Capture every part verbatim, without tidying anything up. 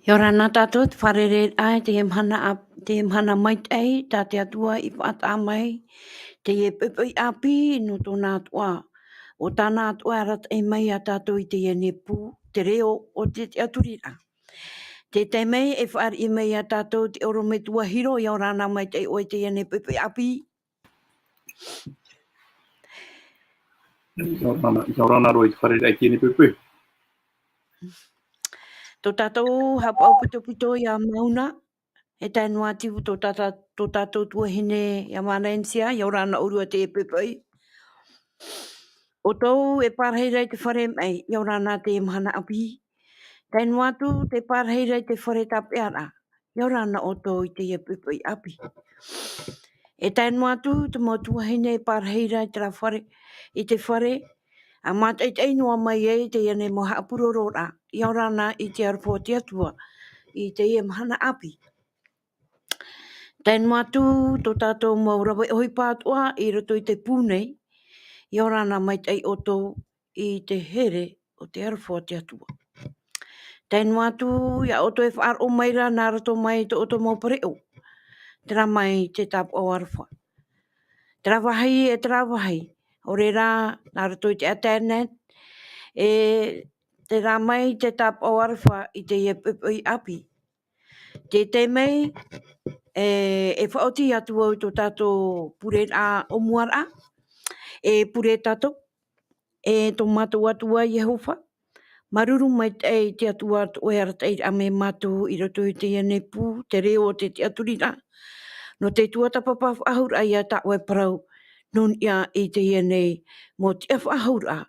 Ia ora na tātou te fārereiraʻa i teie mahana ʻāp-, teie mahana maitaʻi, tā te Atua i faʻataʻa mai teie poʻipoʻi ʻāpī nō tōna atoʻa. ʻO tāna atoʻa e arataʻi mai ia tātou i teie nei pū, te reo o te tiʻaturiraʻa. Te taime e fāriʻi mai ia tātou te ʻorometua Hiro, ia ora na maitaʻi ʻoe i teie nei poʻipoʻi ʻāpī. Ia ora na, ia ora na roa i te fārereiraʻa i teie nei poʻipoʻi. Tō tātou haʻapaʻo pitopito ia Mauna, e tae noa atu tō tāta-, tō tātou tuahine ia Valencia, ia ora na ʻōrua i teie poʻipoʻi. ʻOutou e pārahi ra i te fare maʻi, ia ora na teie mahana ʻāpī. Tae noa atu te pārahi ra i te fare tāpeʻaraʻa, ia ora na ʻoutou i teie poʻipoʻi ʻāpī. E tae noa atu te mau tuahine e pārahi ra i terā fare, i te fare, ʻa mātaʻitaʻi noa mai ai i teie nei mau haʻapurororaʻa, ia ora na i te aroha o te Atua, i teie mahana ʻāpī. Tae noa atu tō tātou mau rave ʻohipa atoʻa i roto i te pū nei, ia ora na maitaʻi ʻoutou i te here o te aroha o te Atua. Tae noa atu ia ʻoutou e faʻaroʻo mai ra nā roto mai tō ʻoutou mau pereʻoʻo, terā mai te tāpaʻo aroha. Terā vāhi e terā vāhi, ʻaore rā nā roto i te internet, e terā mai te tāpaʻo aroha i teie poʻipoʻi ʻāpī. Te taime, e, e faʻaoti atu au i tō tātou pureraʻa ʻōmuaraʻa, e pure tātou, e tō mātou Atua Iehova, māuruuru maitaʻi te Atua tō ʻoe arataʻiraʻa mai ia mātou i roto i teie nei pū, te reo o te tiʻaturiraʻa, nō te tuatāpapa faʻahou raʻa ia tā ʻoe parau, nō niʻa i teie nei mau tiʻa faʻahou raʻa.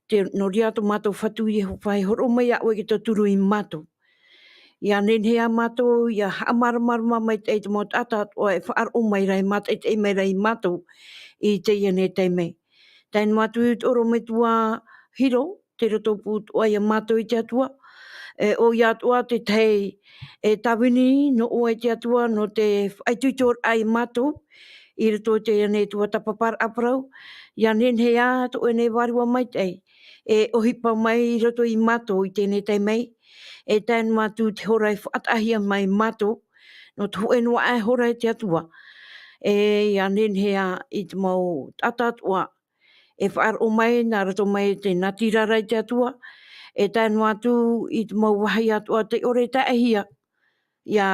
Te, nō reira tō mātou Fatu Iehova e hōroʻa mai ia ʻoe i te tauturu ia mātou. Ia nehenehe ia mātou, ia haʻamāramarama maitaʻi i te mau taʻata atoʻa e faʻaroʻo mai ra, e mātaʻitaʻi mai ra ia mātou i teie nei taime. Tae noa atu te ʻorometua Hiro, tei roto pū atoʻa ia mātou i te Atua. E, ʻoia atoʻa te tahi, e, tāvini nō ʻoe te Atua, nō te faʻaitoitoraʻa ia mātou, i roto i teie nei tuatāpaparaʻa parau, ia nehenehe ā tō ʻoe nei Vārua Maitaʻi, e ʻohipa mai i roto ia mātou i teie nei taime, e tae noa atu te hora e faʻataʻahia mai ia mātou, nō te hōʻē noa aʻe hora e te Atua, e ia nehenehe ā i te mau taʻata atoʻa, e faʻaroʻo mai nā roto mai te natirara i te Atua, e tae noa atu i te mau vāhi atoʻa tei ʻore e taʻehia, ia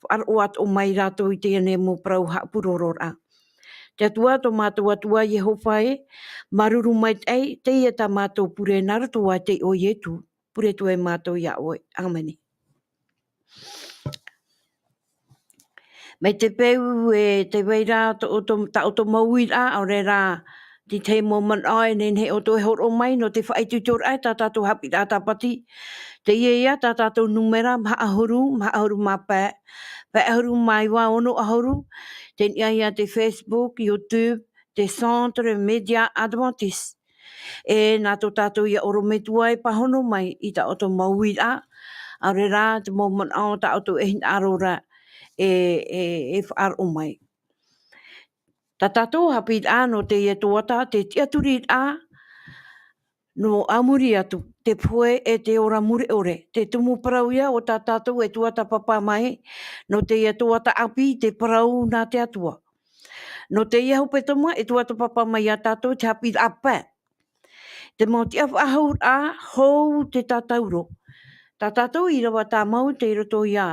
faʻaroʻo atoʻa mai rātou i teie nei mau parau haʻapurororaʻa. Te Atua, tō mātou Atua Iehova ē, māuruuru maitaʻi, teie tā mātou pure nā roto ā tei ʻo Ietu, pure atu ai mātou ia ʻoe. ʻĀmene. Mai te peu e tē vai ra tō, tō, tā ʻoutou mau uiraʻa, ʻaore rā te tahi mau manaʻo e nehenehe ʻoutou e hōroʻa mai nō te faʻaitoitoraʻa i tā tātou haʻapiʻiraʻa tāpati. Teie ïa tā tātou nūmera, maha ʻahuru, maha ʻahuru mā pae, pae ʻahuru mā iva, ono ʻahuru, tei niʻa ïa te Facebook, YouTube, te Centre Média Adventiste. E nā tō tātou ïa ʻorometua e pāhono mai i tā ʻoutou mau uiraʻa, ʻaore rā te mau manaʻo tā ʻoutou e hinaʻaro ra e, e, e faʻaroʻo mai. Tā tātou haʻapiʻiraʻa nō teie tuhaʻa, te tiʻaturiraʻa nō a muri atu, te pohe e te ora mure ʻore, te tumu parau ïa o tā tātou e tuatāpapa mai, nō teie tuhaʻa ʻāpī, te parau nā te Atua. Nō teie hepetoma, e tuatāpapa mai ia tātou te haʻapiʻiraʻa pae. Te mau tiʻa faʻahouraʻa, hou te tātauro. Tā tātou ʻīrava tāmau tei roto ia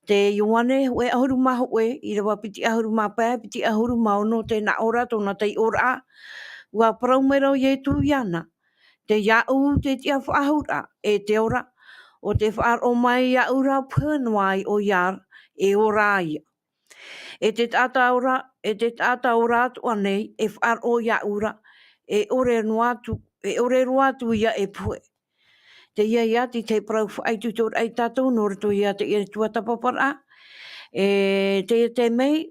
te Ioane, hōʻē ʻahuru mā hōʻē, ʻīrava piti ʻahuru mā pae, piti ʻahuru mā ono, tē nā ʻō ra tōna taiʻoraʻa, ʻua parau mai ra ʻo Ietu iāna, tei iāʻu te tiʻa faʻahouraʻa, e te ora, ʻo tē faʻaroʻo mai iāʻu ra, pohe noa ai ʻoia ra, e ora ïa. E te taʻata ora, e te taʻata ora atoʻa nei, e faʻaroʻo iāʻu ra, e ʻore noa atu, e ʻore roa atu ïa e pohe. Teie ïa te tahi parau faʻaitoitoraʻa ia tātou, nō roto ia teie tuatāpaparaʻa. E, teie taime,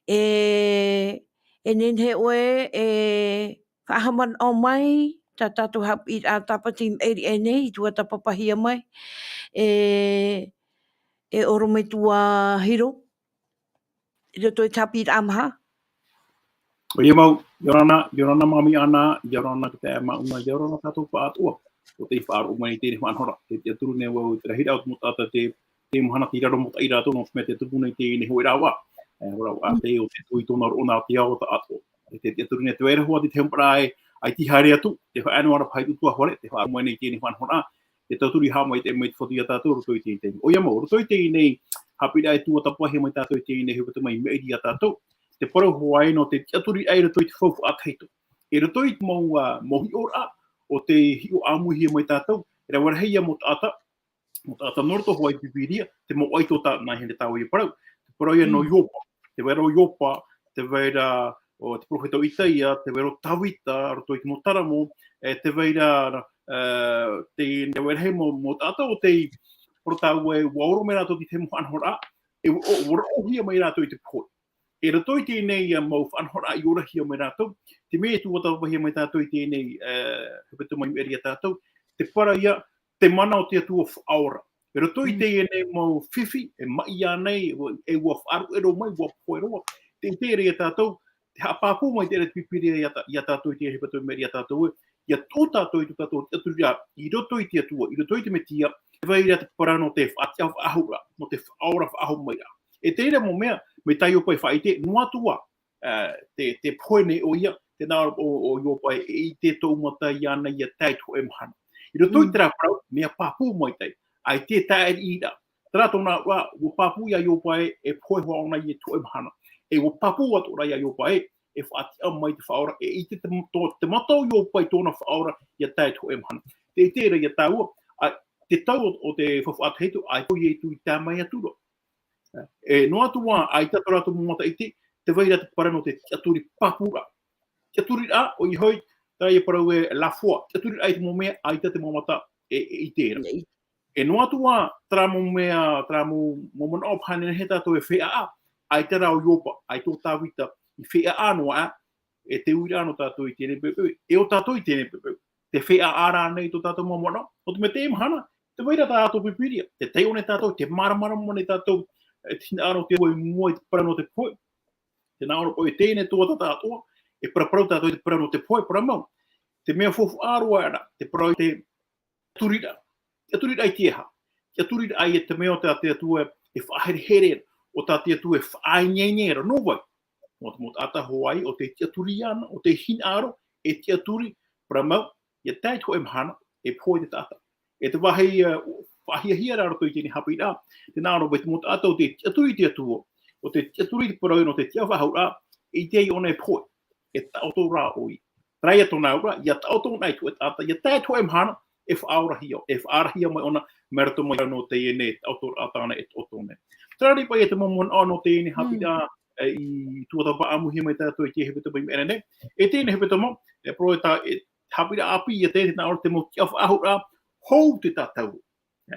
e, e nehenehe ʻoe, e, faʻahaʻamanaʻo mai, tā tātou haʻapiʻiraʻa tāpati maʻiri aʻe nei, i tuatāpapahia mai, e, e ʻorometua Hiro, i roto i te haʻapiʻiraʻa maha. ʻOia mau, ʻia ora na, ʻia ora na Māmī Ana, ʻia ora na Katea Mauna, ʻia ora na tātou pāʻatoʻa. ʻo tei faʻaroʻo mai nei teie faʻanahoraʻa. Tē tiʻaturi nei vau i te rahiraʻa o te mau taʻata te, te mahana tei raro maitaʻi rātou, nō te mea tē tupu nei teie hōʻē rāveʻa. E, hōʻē rāveʻa, mm, tei, ʻo tē tuʻu i tōna roʻo nā te ao taʻatoʻa. E, tē tiʻaturi nei, tē vai ra hoʻi te tahi mau parau ē, ʻaita i haere atu, tē faʻaea noa ra paʻi i te ʻutuāfare, tē faʻaroʻo mai nei teie faʻanahoraʻa, tē tauturu i haʻamau i te, mai te Fatu ia tātou, roto i teie nei. ʻOia mau, roto i teie nei haʻapiʻiraʻa e tuatāpapahia mai tātou i teie nei hepetoma i maʻiri ia tātou, te parau hoʻi nō te tiʻaturiraʻa i roto i te faufaʻa tahito. I roto i te mau, ā, mau hiʻoraʻa, ʻo te hiʻo ʻāmuihia mai tātou, e rave rahi ia mau taʻata, mau taʻata nō roto hoʻi i te Pīpīria, te mau ʻaito tā, nā hea tāua e parau. Te parau ia nō, mm, Iopa, tē vai ra ʻo Iopa, tē vai ra ʻo te perofeta ʻo Itaia, tē vai ra ʻo Tavita, roto i te mau Taramo, e tē vai ra, e, te, tē vai ra hoʻi mau, mau taʻata ʻo tei, parau tāua ē, ʻua ora mai rātou i te mau faʻanahoraʻa, e ʻua, ʻua, ʻua roʻohia mai rātou i te pohe. I roto i teie nei, ā, mau faʻanahoraʻa i orahia mai rātou, te mea e tuatāpapahia mai tātou i teie nei, e, hepetoma i maʻiri ia tātou, te parau ia, te mana o te Atua faʻaora. I roto i, mm, teie nei mau fifi, e maʻi ānei, e ʻua faʻaruʻe roa mai, ʻua pohe roa. Te, te ʻite ra ia tātou, tē haʻapāpū mai te reira te Pīpīria ia tā, ia tātou i teie hepetoma i maʻiri ia tātou ē, ʻia tuʻu tātou i tō tātou tiʻaturiraʻa, i roto i te Atua, i roto i te Mesia, tē vai ra te parau nō te faʻatiʻa faʻahou ra, nō te faʻaora faʻahou mai ra. E te reira mau mea, mai tā Iopa e faʻaʻite, noa atu ā, ā, tē, tē pohe nei ʻoia, tē nā ʻō ra ʻo, ʻo Iopa ē, e ʻite tōʻu mata iāna ʻia tae i te hōʻē mahana. I roto i, mm, terā parau, mea pāpū maitaʻi, ʻaita e tāʻiriʻiri ra. Terā tōna auraʻa, ʻua pāpū ia Iopa ē, e pohe hoʻi ʻōna i te hōʻē mahana. E ʻua pāpū atoʻa ra ia Iopa ē, e faʻatiʻa mai te Faʻaora, e ʻite te, tō, te mata o Iopa i tōna Faʻaora ʻia tae i te hōʻē mahana. Te, te reira ia tāua, ā, te tau o, o te faufaʻa tahito, ʻaita ʻo Ietu i tae mai atu ra. E, noa atu ā, ʻaita tō rātou mau mata ʻite, tē vai ra te parau nō te tiʻaturi pāpūraʻa. Tiʻaturiraʻa, ʻoia hoʻi, terā ia parau ē la foi, tiʻaturiraʻa i te mau mea, ʻaita te mau mata e, e ʻite ra. E, e noa atu ā, terā mau mea, terā mau, mau manaʻo paha nehenehe tātou e feiā, ʻaita rā ʻo Iopa, ʻaita ʻo Tavita, i feiā noa ā, e te uiraʻa nō tātou i teie nei poʻipoʻi, e ʻo tātou i teie nei poʻipoʻi. Tē feiā ra ānei tō tātou mau manaʻo, nō te mea teie mahana, tē vai ra tā tātou Pīpīria, tē taiʻo nei tātou, tē māramarama nei tātou, e te hinaʻaro o te Atua i mua i te parau nō te pohe. Tē nā ʻō ra paʻi ē teie nei tuatāpapa atoʻa, e paraparau tātou i te parau nō te pohe, parau mau. Te mea faufaʻa roa ra, te parau i te tiʻaturiraʻa. Tiʻaturiraʻa i te aha? Tiʻaturiraʻa ia te mea ʻo tā te Atua e faʻaherehere ra, ʻo tā te Atua e faʻaineine ra, nō vai? Nō te mau taʻata hoʻi, ʻo tē tiʻaturi iāna, ʻo tē hinaʻaro, e tiʻaturi, parau mau, ʻia tae i te hōʻē mahana, e pohe te taʻata. E te vāhi, ā, faʻahiahia ra roto i teie nei haʻapiʻiraʻa, tē nā ʻō ra paʻi te mau taʻata ʻo tē tiʻaturi i te Atua, ʻo tē tiʻaturi i te parau nō te tiʻafaʻahouraʻa, e ʻite ai ʻōna e pohe, e taʻoto rā ʻoia. Terā ia tōna auraʻa, ʻia taʻoto ʻōna i te hōʻē taʻata, ʻia tae i te hōʻē mahana, e faʻaorahia, e faʻaorahia mai ʻōna, mai roto mai nō teie nei taʻotoraʻa tāna e taʻoto nei. Terā rā paʻi te mau manaʻo nō teie nei haʻapiʻiraʻa, e, i tuatāpapa ʻāmuihia mai tātou i teie hepetoma i maʻiri nei. E teie nei hepetoma, e parau e tā, e haʻapiʻiraʻa ʻāpī ia te, tē nā ʻō ra te mau tiʻafaʻahouraʻa, hou te tātauro.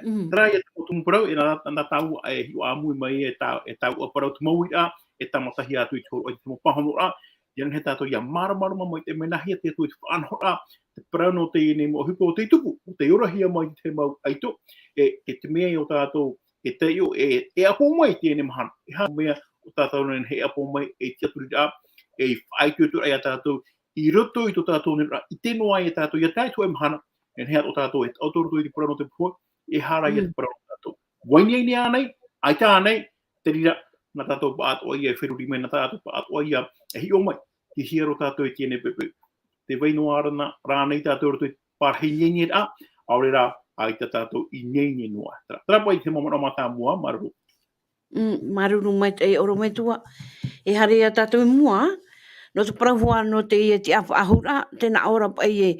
Mm. Terā ia te mau tumu parau, e nā, nā tāua e hiʻo ʻāmui mai e tā, e tāua parau te mau uiraʻa, e tāmatahia atu i te hōroʻa i te mau pāhonoraʻa, ʻia nehenehe tātou ʻia māramarama mai te mea nāhea te Atua i te faʻanahoraʻa, te parau nō teie nei mau ʻohipa ʻo tei tupu, ʻo tei orahia mai i te mau ʻaito, e, e te mea ʻo tātou, e taiʻo, e, e ʻapo mai teie nei mahana, e aha mea ʻo tātou nei e ʻapo mai, e tiʻaturiraʻa, e faʻaitoitoraʻa ia tātou, i roto i tō tātou nei ra, ʻite noa ai tātou, ʻia tae i te hōʻē mahana, e nehenehe atoʻa tātou e taʻoto roto i te parau nō te pohe, e aha rā ia te parau nō tātou. ʻUa ineine ānei, ʻaita ānei, te reira, nā tātou paʻatoʻa ia e feruri mai, nā tātou paʻatoʻa ia e hiʻo mai, tei hea rā tātou i teie nei poʻipoʻi. Tē vai noa ra na-, rānei tātou roto i te parahi ineineraʻa, ʻaore rā, ʻaita tātou ineine noa. Terā, terā paʻi te mau manaʻo mātāmua, māuruuru. Mm, māuruuru maitaʻi ʻorometua. E haere ia tātou i mua, nō te parau hoʻi nō teie tiʻafaʻahouraʻa, tē nā ʻō ra paʻi ē,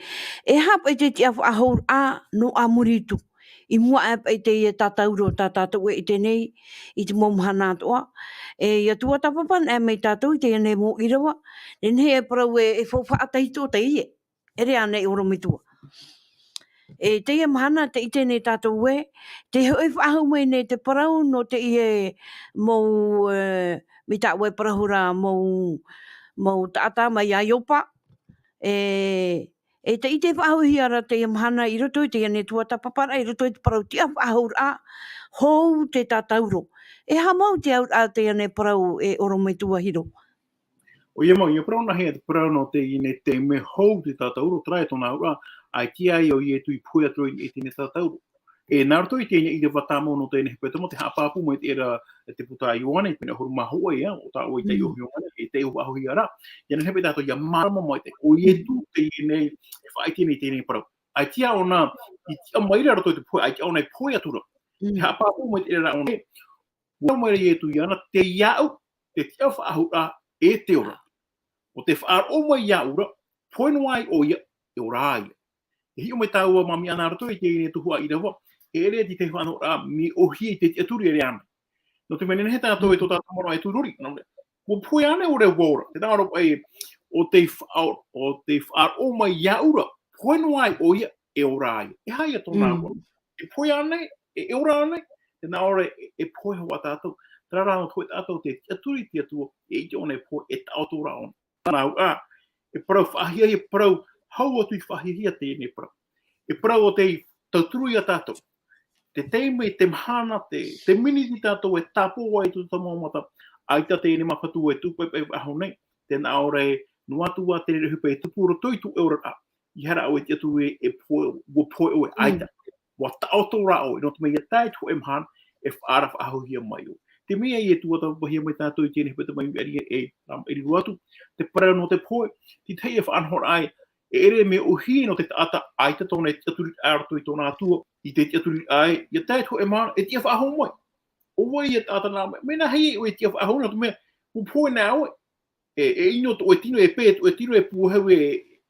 e aha paʻi te tiʻafaʻahouraʻa nō ā muri atu. I mua aʻe paʻi teie tātauro tā tātou e ʻite nei, i te mau mahana atoʻa. E, ʻia tuatāpapa anaʻe mai tātou i teie nei mau ʻīrava, nehenehe e parau ē, e faufaʻa tahito teie. ʻEre ānei ʻorometua. E, teie mahana tē ʻite nei tātou ē, tē hōʻē faʻahou mai nei te parau nō teie mau, e, mai tāʻu e parau ra mau, mau taʻata mai iā Iopa. E, e tē ʻite faʻahouhia ra teie mahana i roto i teie nei tuatāpaparaʻa, i roto i te parau tiʻafaʻahouraʻa, hou te tātauro. E aha mau te auraʻa teie nei parau e ʻorometua Hiro? ʻOia mau, ʻia parau nāhea te parau nō teie nei te mea hou te tātauro, terā ia tōna auraʻa, ʻAita ʻo Ietu i pohe atu i teie nei tatauro. E nā roto i teie nei ʻīrava tāmau nō teie nei hepetoma, tē haʻapāpū mai te reira e te puta a Ioane, pene ʻahuru mā hōʻē, ʻo tā ʻoe i taiʻo Ioane, e taiʻo faʻahoʻihia ra. ʻIa nehenehe paʻi tātou ʻia mārama maitaʻi, ʻo Ietu teie nei, e faʻaʻite nei i teie nei parau. ʻAita ʻōna i tiʻa mai ra i roto i te pohe, ʻaita ʻōna i pohe atu ra. Tē haʻapāpū mai te reira ʻōna, ʻua mai ra Ietu iāna, tei iāʻu te tiʻafaʻahouraʻa e te ora. ʻO tē faʻaroʻo mai iāʻu ra, pohe noa ai ʻoia, e ora ia. E hiʻo mai tāua māmiʻa nā roto i teie nei tuhaʻa ʻīrava, e ʻere i te faʻanahoraʻa mea ʻōhie i te tiʻaturi, ʻere ānei. Nō te mea nehenehe tātou e tō tātou manaʻo e tūrori, nō te mea, ʻua pohe ānei ʻoe ra ʻua ora? Tē nā ʻō ra paʻi, ʻo tē fa-, ʻo tē faʻaroʻo mai iāʻu ra, pohe noa ai ʻoia, e ora ia. E aha ia tōna ʻō? E pohe ānei, e, e ora ānei? Tē nā ʻō ra e, e pohe hoʻi tātou. Terā rā, nō te hōʻē taʻata tē tiʻaturi i te Atua, e ʻite ʻōna e pohe, e taʻoto rā ʻōna. Nā ʻō ra, e parau faʻahiahia, e parau hau atu i faʻahiahia teie nei parau. E parau ʻo tē tauturu ia tātou. Te taime, te mahana, te, te miniti tātou e tāpō ai i tō tātou mau mata, ʻaita teie nei māfatu e tupu paʻi faʻahou nei, tē nā ʻō ra e, noa atu ā te reira ʻohipa e tupu i roto i tō ʻoe oraraʻa, ʻeiaha rā ʻoe e tiʻaturi e, e pohe, ʻua pohe ʻoe, ʻaita. ʻUa taʻoto rā ʻoe, nō te mea ʻia tae i te hōʻē mahana, e faʻaara faʻahouhia mai ʻoe. Te mea ia e tuatāpapahia mai tātou i teie nei hepetoma i maʻiri e, e, e riro atu, te parau nō te pohe, te tahi e faʻanahoraʻa ē, e ʻere mea ʻōhie nō te taʻata, ʻaita tōna e tiʻaturiraʻa i roto i tōna Atua, i te tiʻaturiraʻa ē, ʻia tae i te hōʻē mahana, e tiʻa faʻahou mai. ʻO vai ia taʻata nā, mea nāhea ʻoe e tiʻa faʻahou, nō te mea, ʻua pohe na ʻoe, e, e ʻino tō ʻoe tino, e pē tō ʻoe tino, e pūhau e,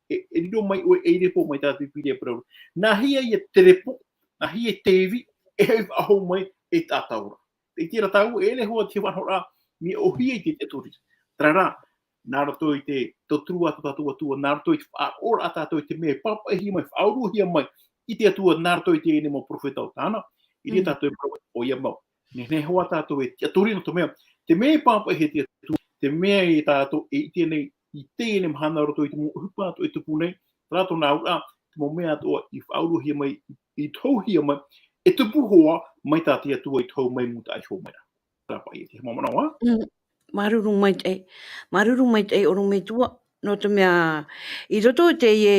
e, e riro mai ʻoe ei repo mai tā te Pīpīria e parau. Nāhea ia te repo, nāhea te ivi, e hoʻi faʻahou mai ei taʻata ora. Tē ʻite ra tāua, e ʻere hoʻi te faʻanahoraʻa mea ʻōhie i te tiʻaturi. Terā rā, nā roto i te tauturu a tō tātou Atua, nā roto i te faʻaroʻoraʻa tātou i te mea e pāpaʻihia mai, faʻauruhia mai i te Atua, nā roto i teie nei mau perofeta ʻo tāna, i reira tātou e parau, ʻoia mau. Nehenehe hoʻi tātou e tiʻaturi nō te mea, te mea e pāpaʻihia e te Atua, te mea ia tātou e ʻite nei, i teie nei mahana roto i te mau ʻohipa atoʻa e tupu nei, terā tōna auraʻa, te mau mea atoʻa i faʻauruhia mai, i, i tohuhia mai, e tupu hoʻi mai tā te Atua i tohu mai mūtaʻa iho mai ra. Terā paʻi te mau manaʻo, ā? Mm. Māuruuru maitaʻi, māuruuru maitaʻi ʻorometua, nō te mea, i roto i teie,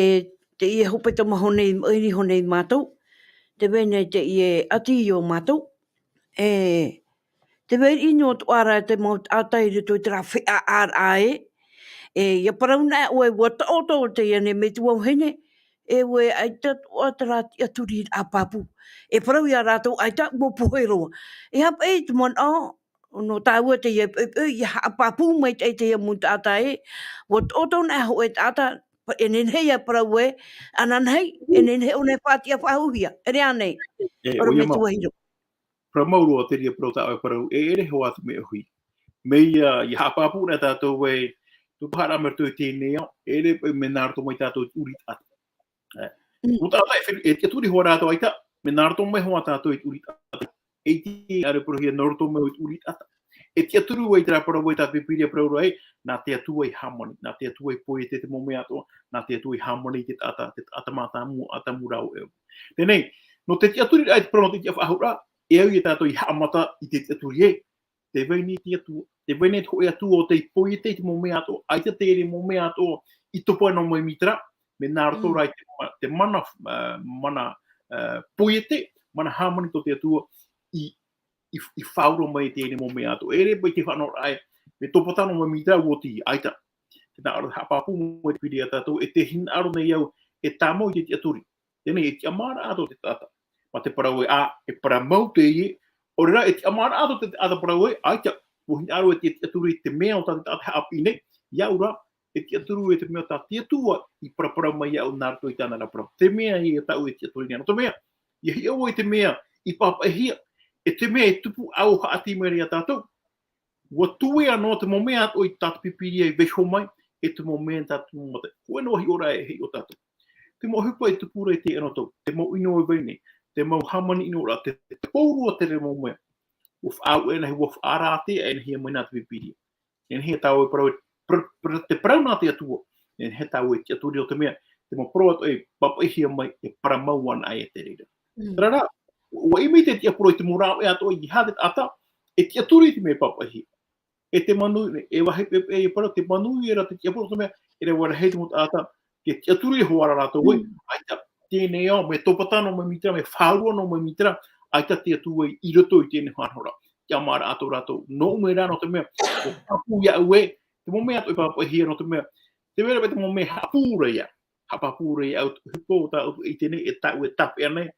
teie hepetoma hoʻi nei, maʻiri hoʻi nei mātou, tē vai nei teie ʻati iō mātou, e, tē vai riʻi noa atoʻa ra te mau taʻata i roto i terā feʻaʻaraʻa ē, e, ʻia parau na ʻoe ʻua taʻoto teie nei metua vahine, e ʻua ʻaita atoʻa terā tiʻaturiraʻa pāpū. E parau ia rātou ʻaita ʻua pohe roa. E aha paʻi te manaʻo, nō tāua teie poʻipoʻi, ʻia haʻapāpū maitaʻi teie mau taʻata ē, ʻua taʻoto na hōʻē taʻata, e nehenehe ia parau ē, ananahi, e nehenehe ʻōna e faʻatiʻa faʻahouhia, ʻere ānei? E, ʻorometua Hiro. Parau mau roa te reira parau tā ʻoe e parau, e ʻere hoʻi te mea ʻōhie. Mea ia, ʻia haʻapāpū na tātou ē, tō tātou haʻamāuruuru i teie nei ao, e ʻere paʻi mea nā roto mai tātou i te ʻūrī taʻata. E, ʻo taʻata e fifi, e tiʻaturi hoʻi rātou ʻaita, mea nā roto mai hoʻi tātou i te ʻūrī taʻata. E ʻite ʻārepurohia nā roto mai i te ʻūrī taʻata. E tiʻaturi ʻoe i terā parau ē tā te Pīpīria e parau ra ē, nā te Atua i hāmani, nā te Atua i poiete te mau mea atoʻa, nā te Atua i hāmani i te taʻata, te taʻata mātāmua, ʻĀtamu rāua ʻo Eva. Teie nei, nō te tiʻaturiraʻa i te parau nō te tiʻafaʻahouraʻa, e au ia tātou i haʻamata i te tiʻaturi ē, tē vai nei te Atua, tē vai nei te hōʻē Atua ʻo tei poiete i te mau mea atoʻa, ʻaita teie mau mea atoʻa i topa noa mai mai terā, mea nā roto rā i te ma-, te mana, ā, mana, ā, poiete, mana hāmani tō te Atua i, i, i faʻaora mai teie mau mea atoʻa. E ʻere paʻi te faʻanahoraʻa ē, mea topa noa mai mai terā ʻua oti, ʻaita. Tē nā ʻō ra haʻapāpū mai te Pīpīria ia tātou, e tē hinaʻaro nei au e tāmau i te tiʻaturi. Teie nei, e tiʻamāraʻa atoʻa te taʻata. Mā te parau ē, ā, e parau mau teie, ʻaore rā, e tiʻamāraʻa atoʻa te taʻata parau ē, ʻaita, ʻua hinaʻaro e te tiʻaturi i te mea o tā te taʻata haʻapiʻi nei, iāʻu rā, e tiʻaturi e te mea o tā te Atua i paraparau mai iāʻu nā roto i tāna ra parau. Te mea ia tāʻu e tiʻaturi nei, nō te mea, ʻia hiʻo ʻoe i te mea i pāpaʻihia, e te mea e tupu ʻau haʻati mai ra ia tātou, ʻua tuea noa te mau mea atoʻa i tā te Pīpīria i vaiiho mai, e te mau mea tā te mau mata. Hōʻē noa hiʻoraʻa e hiʻo tātou. Te mau ʻohipa e tupu ra i teie nei tau, te mau ʻino e vai nei, te mau hāmani ʻino ra, te, te pauroa terā mau mea. ʻUa faʻaau ʻēnā, ʻua faʻaara atu ʻēnā mai nā te Pīpīria. E nehenehe tāua e parau, par-, par-, te parau nā te Atua. E nehenehe tāua e tiʻaturi nō te mea, te mau parau atoʻa e pāpaʻihia mai, e parau mau ana ai e te reira. Mm. Terā rā, ʻua ʻimi te tiaporo i te mau rāveʻa atoʻa i te taʻata, e tiʻaturi i te mea e pāpaʻihia. E te manuia, e vāhi pepeʻe e parau, te manuia ra te tiaporo, te mea, e rave rahi te mau taʻata, te tiʻaturi e hoʻi ra rātou ē, mm, ʻaita, teie nei ao, mea tōpata noa mai mītera, mea fārua noa mai mītera, ʻaita te Atua i roto i teie nei faʻanahoraʻa. Tiʻamāraʻa atoʻa rātou. Nō ʻu nei rā, nō te mea, ʻua pāpū iāʻu ē, te mau mea atoʻa e pāpaʻihia, nō te mea, tē vai ra paʻi te mau mea haʻapū ra ia. Haʻapāpū ra ia, ʻua, ʻua hiʻo tāʻu i teie nei, e tāʻu e tāpeʻa nei,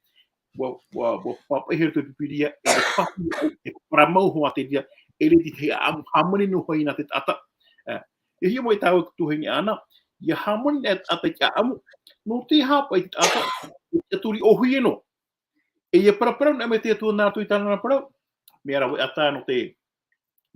ʻua, ʻua, ʻua pāpaʻihia i roto i te Pīpīria, e pāpū, e parau mau hoʻi te reira, e ʻere i te ʻāʻamu, hāmani noa hoʻi nā te taʻata. Ē, e hiʻo mai tāua i te tuahine Ana, ʻia hāmani nā te taʻata i te ʻāʻamu, nō te aha paʻi te taʻata, e tiʻaturi ʻōhie noa. E ʻia paraparau noa mai te Atua nā roto i tāna parau, mea rave atoʻa nō te,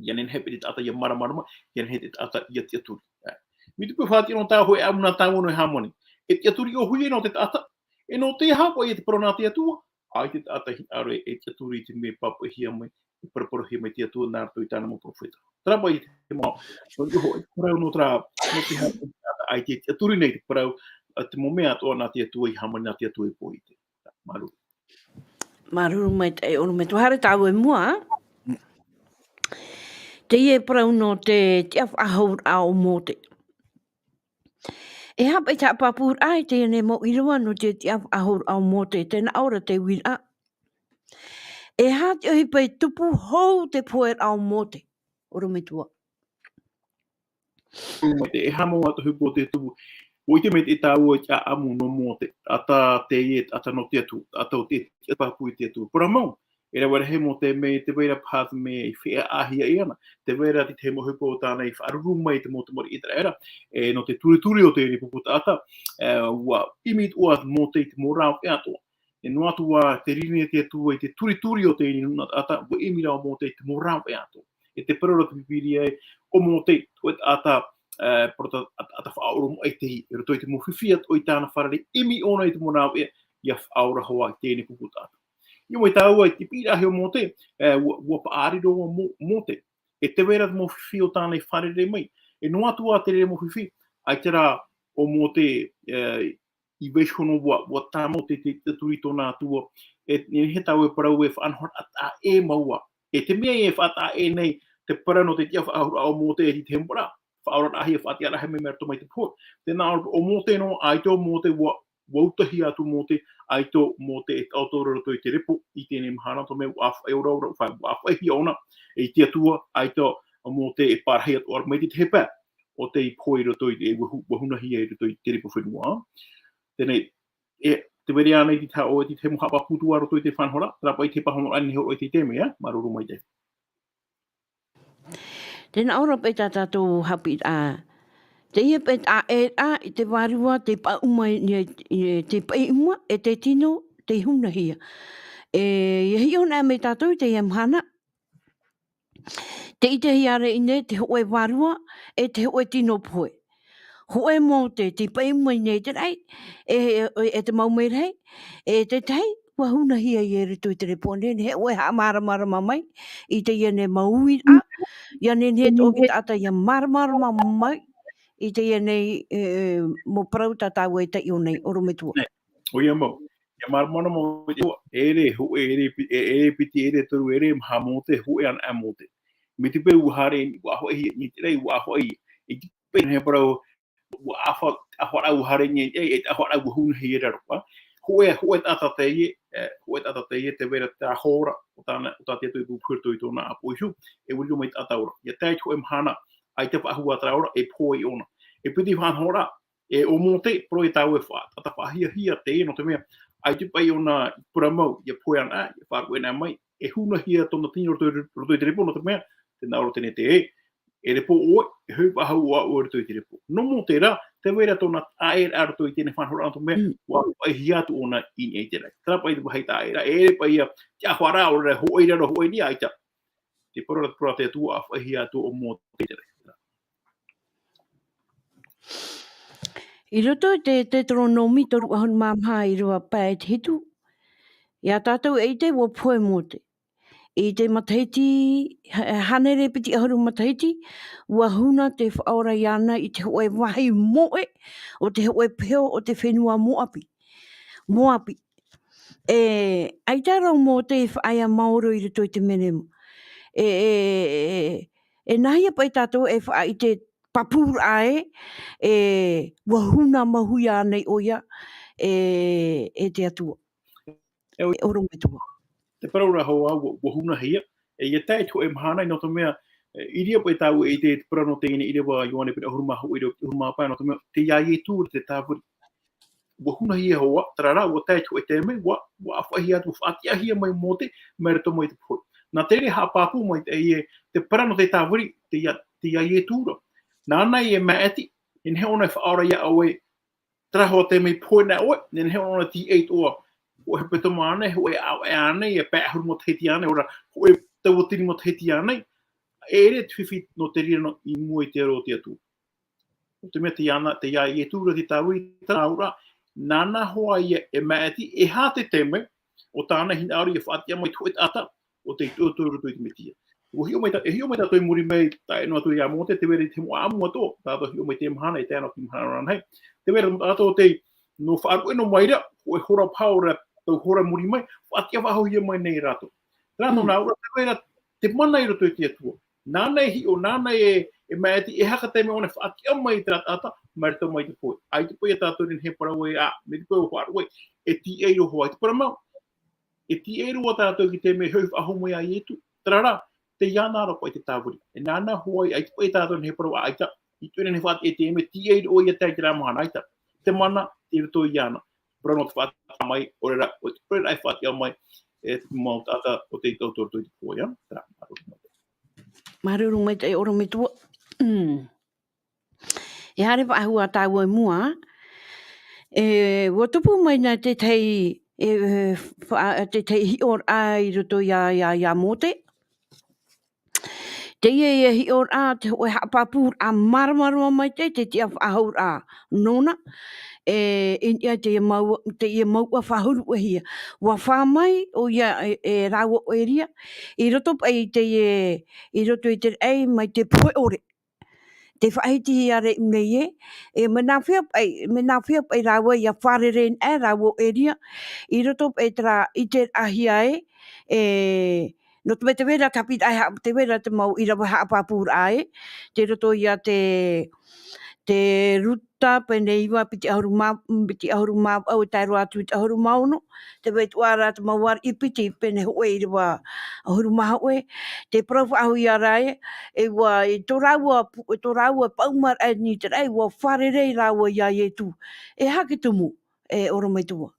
ʻia nehenehe paʻi te taʻata ʻia māramarama, ʻia nehenehe te taʻata ʻia tiʻaturi. Ē. Mai te peu faʻatiʻa noa tāua e ʻāʻamu nā tāua noa e hāmani. E tiʻaturi ʻōhie noa te taʻata, e nō te aha paʻi te parau nā te Atua, ʻaita te taʻata e hiʻo ra e tiʻaturi i te mea e pāpaʻihia mai, e paraparauhia mai te Atua nā roto i tāna mau perofeta. Terā paʻi te mau, nō te ho-, parau nō terā, nō te aha paʻi te taʻata ʻaita e tiʻaturi nei te parau, ā, te mau mea atoʻa nā te Atua i hāmani, nā te Atua i pō i te. Māuruuru. Māuruuru maitaʻi ʻorometua, haere tāua i mua. Teie parau nō te tiʻa faʻahouraʻa o Mōte. E aha paʻi te haʻapāpūraʻa i teie nei mau ʻīrava nō te tiʻa faʻahouraʻa o Mōte, tē nā ʻō ra te uiraʻa. E aha te ʻohipa i tupu hou te poheraʻa o Mōte, ʻorometua? Mai te, e aha mau atoʻa ʻohipa tē tupu. ʻUa ʻite mai te tāua i te ʻāʻamu nō Mōte, taʻata teie, taʻata nō te Atua, taʻata ʻo tē, tē pāpū i te Atua. Parau mau, e rave rahi Mōte mea, tē vai ra paha te mea i feiā ʻāhia iāna, tē vai ra te tahi mau ʻohipa o tāna i faʻaruru mai i te mau tamariʻi ʻĪteraʻera, e, nō te turituri o teie pupu taʻata, e, ʻua ʻimi atoʻa Mōte i te mau rāveʻa atoʻa. E noa atu ā te riri nei te Atua i te turituri o teie nūnaʻa taʻata, ʻua ʻimi rā ʻo Mōte i te mau rāveʻa atoʻa. E tē parau ra te Pīpīria ē, ʻo Mōte, hōʻē taʻata, e, parau ta-, taʻata faʻaoromaʻi teie, i roto i te mau fifi atoʻa i tāna fārerei, ʻimi ʻōna i te mau rāveʻa, ʻia faʻaora hoʻi i teie pupu taʻata. ʻIa, mai tāua i te piʻiraʻa o Mōte, e, ʻua, ʻua paʻari roa Mō-, Mōte. E tē vai ra te mau fifi o tāna i fārerei mai. E noa atu ā te reira mau fifi, ʻaita rā ʻo Mōte, e, i vaiiho noa, ʻua, ʻua tāmau te, te, te tiʻaturi i tōna Atua. E, e nehenehe tāua e parau e faʻanahoraʻa taʻa ʻē mau ā. E te mea e faʻataʻa ʻē nei, te parau nō te tiʻa faʻahouraʻa o Mōte i te hemuparaʻa. Faʻaoraraʻahia, faʻatiʻaraʻahia mai, mai roto mai te pohe. Tē nā ʻō ra ʻo Mōte noa, ʻaita ʻo Mōte ʻua, ʻua utahia atu Mōte, ʻaita ʻo Mōte e taʻoto ra i roto i te repo, i teie mahana, nō te mea ʻua ʻāfaʻi ʻōna, ʻua ʻāfaʻi, ʻua ʻāfaʻihia ʻōna, e te Atua, ʻaita ʻo Mōte e pārahiraʻa atoʻa ra mai te, te hepā ʻo tei pohe i roto i te, ʻua hu-, ʻua hunahia i roto i te repo fenua. Teie nei, e, tē vai ra ānei te tahi, ʻoe te tahi mau haʻapāpū atu ā i roto i te faʻanahoraʻa, terā paʻi te pāhonoraʻa i niʻa i te taime, ā? Māuruuru maitaʻi. Tē nā ʻō ra paʻi tā tātou haʻapiʻiraʻa. Teie paʻi taʻa ʻē ra i te vārua, tei paʻuma i, i, i, tei paʻuma, e te tino, tei hunahia. E, ʻia hiʻo na mai tātou i teie mahana. Tē ʻitehia ra i ʻō nei te hōʻē vārua, e te hōʻē tino pohe. Hōʻē Mōte, tei paʻuma i ʻō nei te raʻi, e, e, e te mau merahi, e te tahi, ʻua hunahia ïa i roto i te repo. Nehenehe ʻoe e haʻamāramarama mai i teie nei mau uiraʻa, ʻia nehenehe tō ʻoe taʻata ʻia māramarama mai i teie nei, e, e, mau parau tā tāua e taiʻo nei, ʻorometua. ʻOia mau, ʻia māramarama mai te Atua, e ʻere, hōʻē, e ʻere pi-, e, e ʻere piti, e ʻere toru, e ʻere maha Mōte, hōʻē anaʻe Mōte. Mai te peu ʻua haere, ʻua ʻāfaʻihia i te raʻi, ʻua ʻāfaʻi, i te peu e parau, ʻua ʻāfa-, ʻāfaʻiraʻa ʻua haere i ʻō nei, e, e ʻāfaʻiraʻa ʻua hunahia i raro, ā. Hōʻē, hōʻē taʻata teie, e, hōʻē taʻata teie, tē vai ra te hora, ʻo tāna, ʻo tā te Atua i pūpū i roto i tōna ʻāpoʻo Iesu, e ʻua riro mai te taʻata ora. ʻIa tae i te hōʻē mahana, ʻaita faʻahou atu ra ʻōna, e pohe ʻōna. E piti faʻanahoraʻa, e ʻo Mōte, parau e tāua e fa-, taʻata faʻahiahia teie, nō te mea, ʻaita paʻi ʻōna i parau mau, ʻia pohe anaʻe, ʻia faʻaruʻe anaʻe mai, e hunahia tōna tino i roto, roto i te repo, nō te mea, tē nā ʻō ra teie nei te, e repo ʻoe, e hoʻi faʻahou ʻoe i roto i te repo. Nō Mōte rā, tē vai ra tōna taʻa ʻē ra i roto i teie faʻanahoraʻa, nō te mea, ʻua ʻāfaʻihia atu ʻōna i ʻō nei i te raʻi. Terā paʻi te vāhi taʻa ʻē ra, e ʻere paʻi ïa, te ʻāfaʻiraʻa ʻaore ra hōʻē i raro, hōʻē i niʻa, ʻaita. Te parau ra, te parau ra te Atua, ʻāfaʻihia atu ʻo Mōte i te raʻi. I roto i te Teuteronōmi toru ʻahuru mā maha, ʻīrava pae e te hitu, ʻia tātou e ʻite ʻua pohe Mōte. I te matahiti, ha-, hānere piti ʻahuru matahiti, ʻua huna te Faʻaora iāna i te hōʻē vāhi moʻe o te hōʻē peho o te fenua Moapi. Moapi. E, ʻaita rā ʻo Mōte i faʻaea maoro i roto i te merema. E, e, e, e nāhea paʻi tātou e faʻaʻite pāpūraʻa ē, e, ʻua huna mahuʻi ānei ʻoia e, e te Atua. E ʻorometua. Te parau ra Hoa, ua, ua hunahia. E ia tae te hōʻē mahana, nō te mea, e, i reira paʻi tāua e ʻite te parau nō teie nei ʻīrava Ioane pene ʻahuru mā hōʻē, ʻahuru mā pae, nō te mea, tei iā Ietu te tāviri. Ua hunahia Hoa, terā rā, ua tae te hōʻē taime, ua, ua ʻāfaʻihia atu, ua faʻatiʻahia mai Mōte, mai roto mai te pohe. Nā te reira haʻapāpū mai te, e, te parau nō te tāviri, tei iā, tei iā Ietu ra. Nāna e māʻiti, e nehenehe ʻōna e faʻaora iā ʻoe, terā hoʻi te mea pohe nā ʻoe, nehenehe ʻōna e tīaʻi atoʻa, hōʻē hepetoma ānei, hōʻē ʻāvaʻe ānei, e pae ʻahuru matahiti ānei, ʻaore rā, hōʻē tautini matahiti ānei, e ʻere te fifi nō te reira noa i mua i te aro o te Atua. Nō te mea tei iāna, tei iā Ietu ra te tāviri, terā rā, nāna hoʻi ia e māʻiti, e aha te taime, ʻo tāna hinaʻaro ia faʻatiʻa mai te hōʻē taʻata, ʻo tei tauturu i roto i te Mesia. Ua hiʻo mai tā-, e hiʻo mai tātou i muri mai, tae noa atu iā Mōte, tē vai ra i te mau ʻāʻamu atoʻa, tātou hiʻo mai te mahana, e tae noa atu i te mahana rānei. Tē vai ra tātou tei, nō faʻaruʻe noa mai ra, hōʻē hora paha, ʻaore rā, tau hora i muri mai, faʻatiʻa faʻahouhia mai nei rātou. Terā tōna auraʻa, tē vai ra te mana i roto i te Atua. Nāna e hiʻo, nāna e, e māʻiti, e aha te taime ʻōna e faʻatiʻa mai terā taʻata, mai roto mai te pohe. ʻAita paʻi ia tātou e nehenehe e parau ai, ā, mai te pohe ʻua faʻaruʻe, e tīaʻi roa Hoa, ʻaita parau mau. E tīaʻi roa tātou i te mea e hoʻi faʻahou mai iā Ietu. Terā rā, tei iāna ra paʻi te tāviri. E nāna hoʻi, ʻaita paʻi tātou e nehenehe e parau, ā, ʻaita, i te reira e faʻatiʻa i te mea, tīaʻi roa ia tae i terā mahana, ʻaita. Te mana, i roto iāna. Parau nō te faʻatiʻa mai, ʻaore rā, ʻaore rā e faʻatiʻa mai, e te mau taʻata ʻo tei tauturu i roto i te pohe, ā, terā, māuruuru maitaʻi. Māuruuru maitaʻi ʻorometua. Mm. E haere faʻahou ā tāua i mua, e, ua tupu mai na te tahi, e, fa-, te tahi hiʻoraʻa i roto iā, iā, iā Mōte. Teie, e hiʻoraʻa, te hōʻē haʻapāpūraʻa māramarama maitaʻi, te tiʻa faʻahouraʻa nōna, e, i niʻa i teie mau-, teie mouʻa faʻahou ʻē hia. Ua fā mai ʻoia e, e rāua ʻo Eria, i roto paʻi i teie, i roto i te raʻi mai te pohe ʻore. Tē faʻahitihia ra i ʻō nei ē, e mea nāfea paʻi, mea nāfea paʻi rāua ia fārerei anaʻe rāua ʻo Eria, i roto paʻi terā, i te raʻahia ē, e, nō te mea tē vai ra te haʻapiʻiraʻa, tē vai ra te mau ʻīrava haʻapāpūraʻa ē, tei roto ia te, te Ruta pene iva piti ʻahuru mā, piti ʻahuru mā vaʻu e tae roa atu i te ʻahuru mā ono, tē vai atoʻa ra te mau ariʻi piti pene hōʻē ʻīrava ʻahuru mā hōʻē, tē parau faʻahou ia ra ē, e ua, i tō rāua pu-, i tō rāua paʻumaraʻa i niʻa i te raʻi, ua fārerei rāua iā Ietu. E aha te tumu, e ʻorometua?